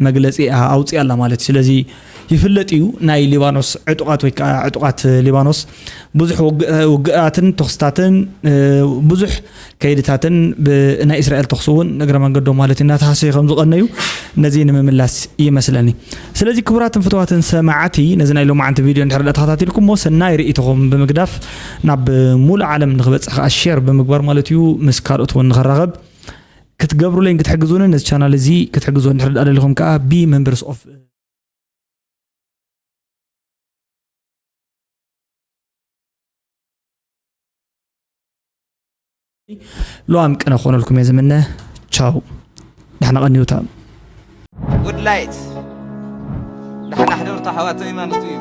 መግለፂ ኣውፅእ ኣላ ማለት እዩ። ስለዚ ይፍለጥ እዩ ናይ ሊባኖስ ዕጡቓት ወይ ከዓ ዕጡቓት ሊባኖስ ብዙሕ ውግኣትን ተኽስታትን ብዙሕ ከይድታትን ብናይ እስራኤል ተኽሲ እውን ንእግረ መንገዶም ማለት እናተሃሰዩ ከም ዝቐነዩ ነዚ ንምምላስ ይመስለኒ። ስለዚ ክቡራትን ፍትዋትን ሰማዕቲ ነዚ ናይ ሎማዓንቲ ቪድዮ እንድሕር ዳ ተኸታቲልኩሞ ሰናይ ርእይቶኹም ብምግዳፍ ናብ ሙሉእ ዓለም ንክበፅሕ ከዓ ሼር ብምግባር ማለት እዩ ምስ ካልኦት እውን ንኸራኸብ ክትገብሩለይን ክትሕግዙንን ነዚ ቻናል እዚ ክትሕግዙ እንድሕር ዳ ደሊኹም ከዓ ቢ members of ሎኣም ቅነ ክኾነልኩም እየ ዝምነ። ቻው ዳሕና ቀንዩታ። ጉድ ላይት ዳሕና ሕደሩ ተሓዋተይ ማለት እዩ።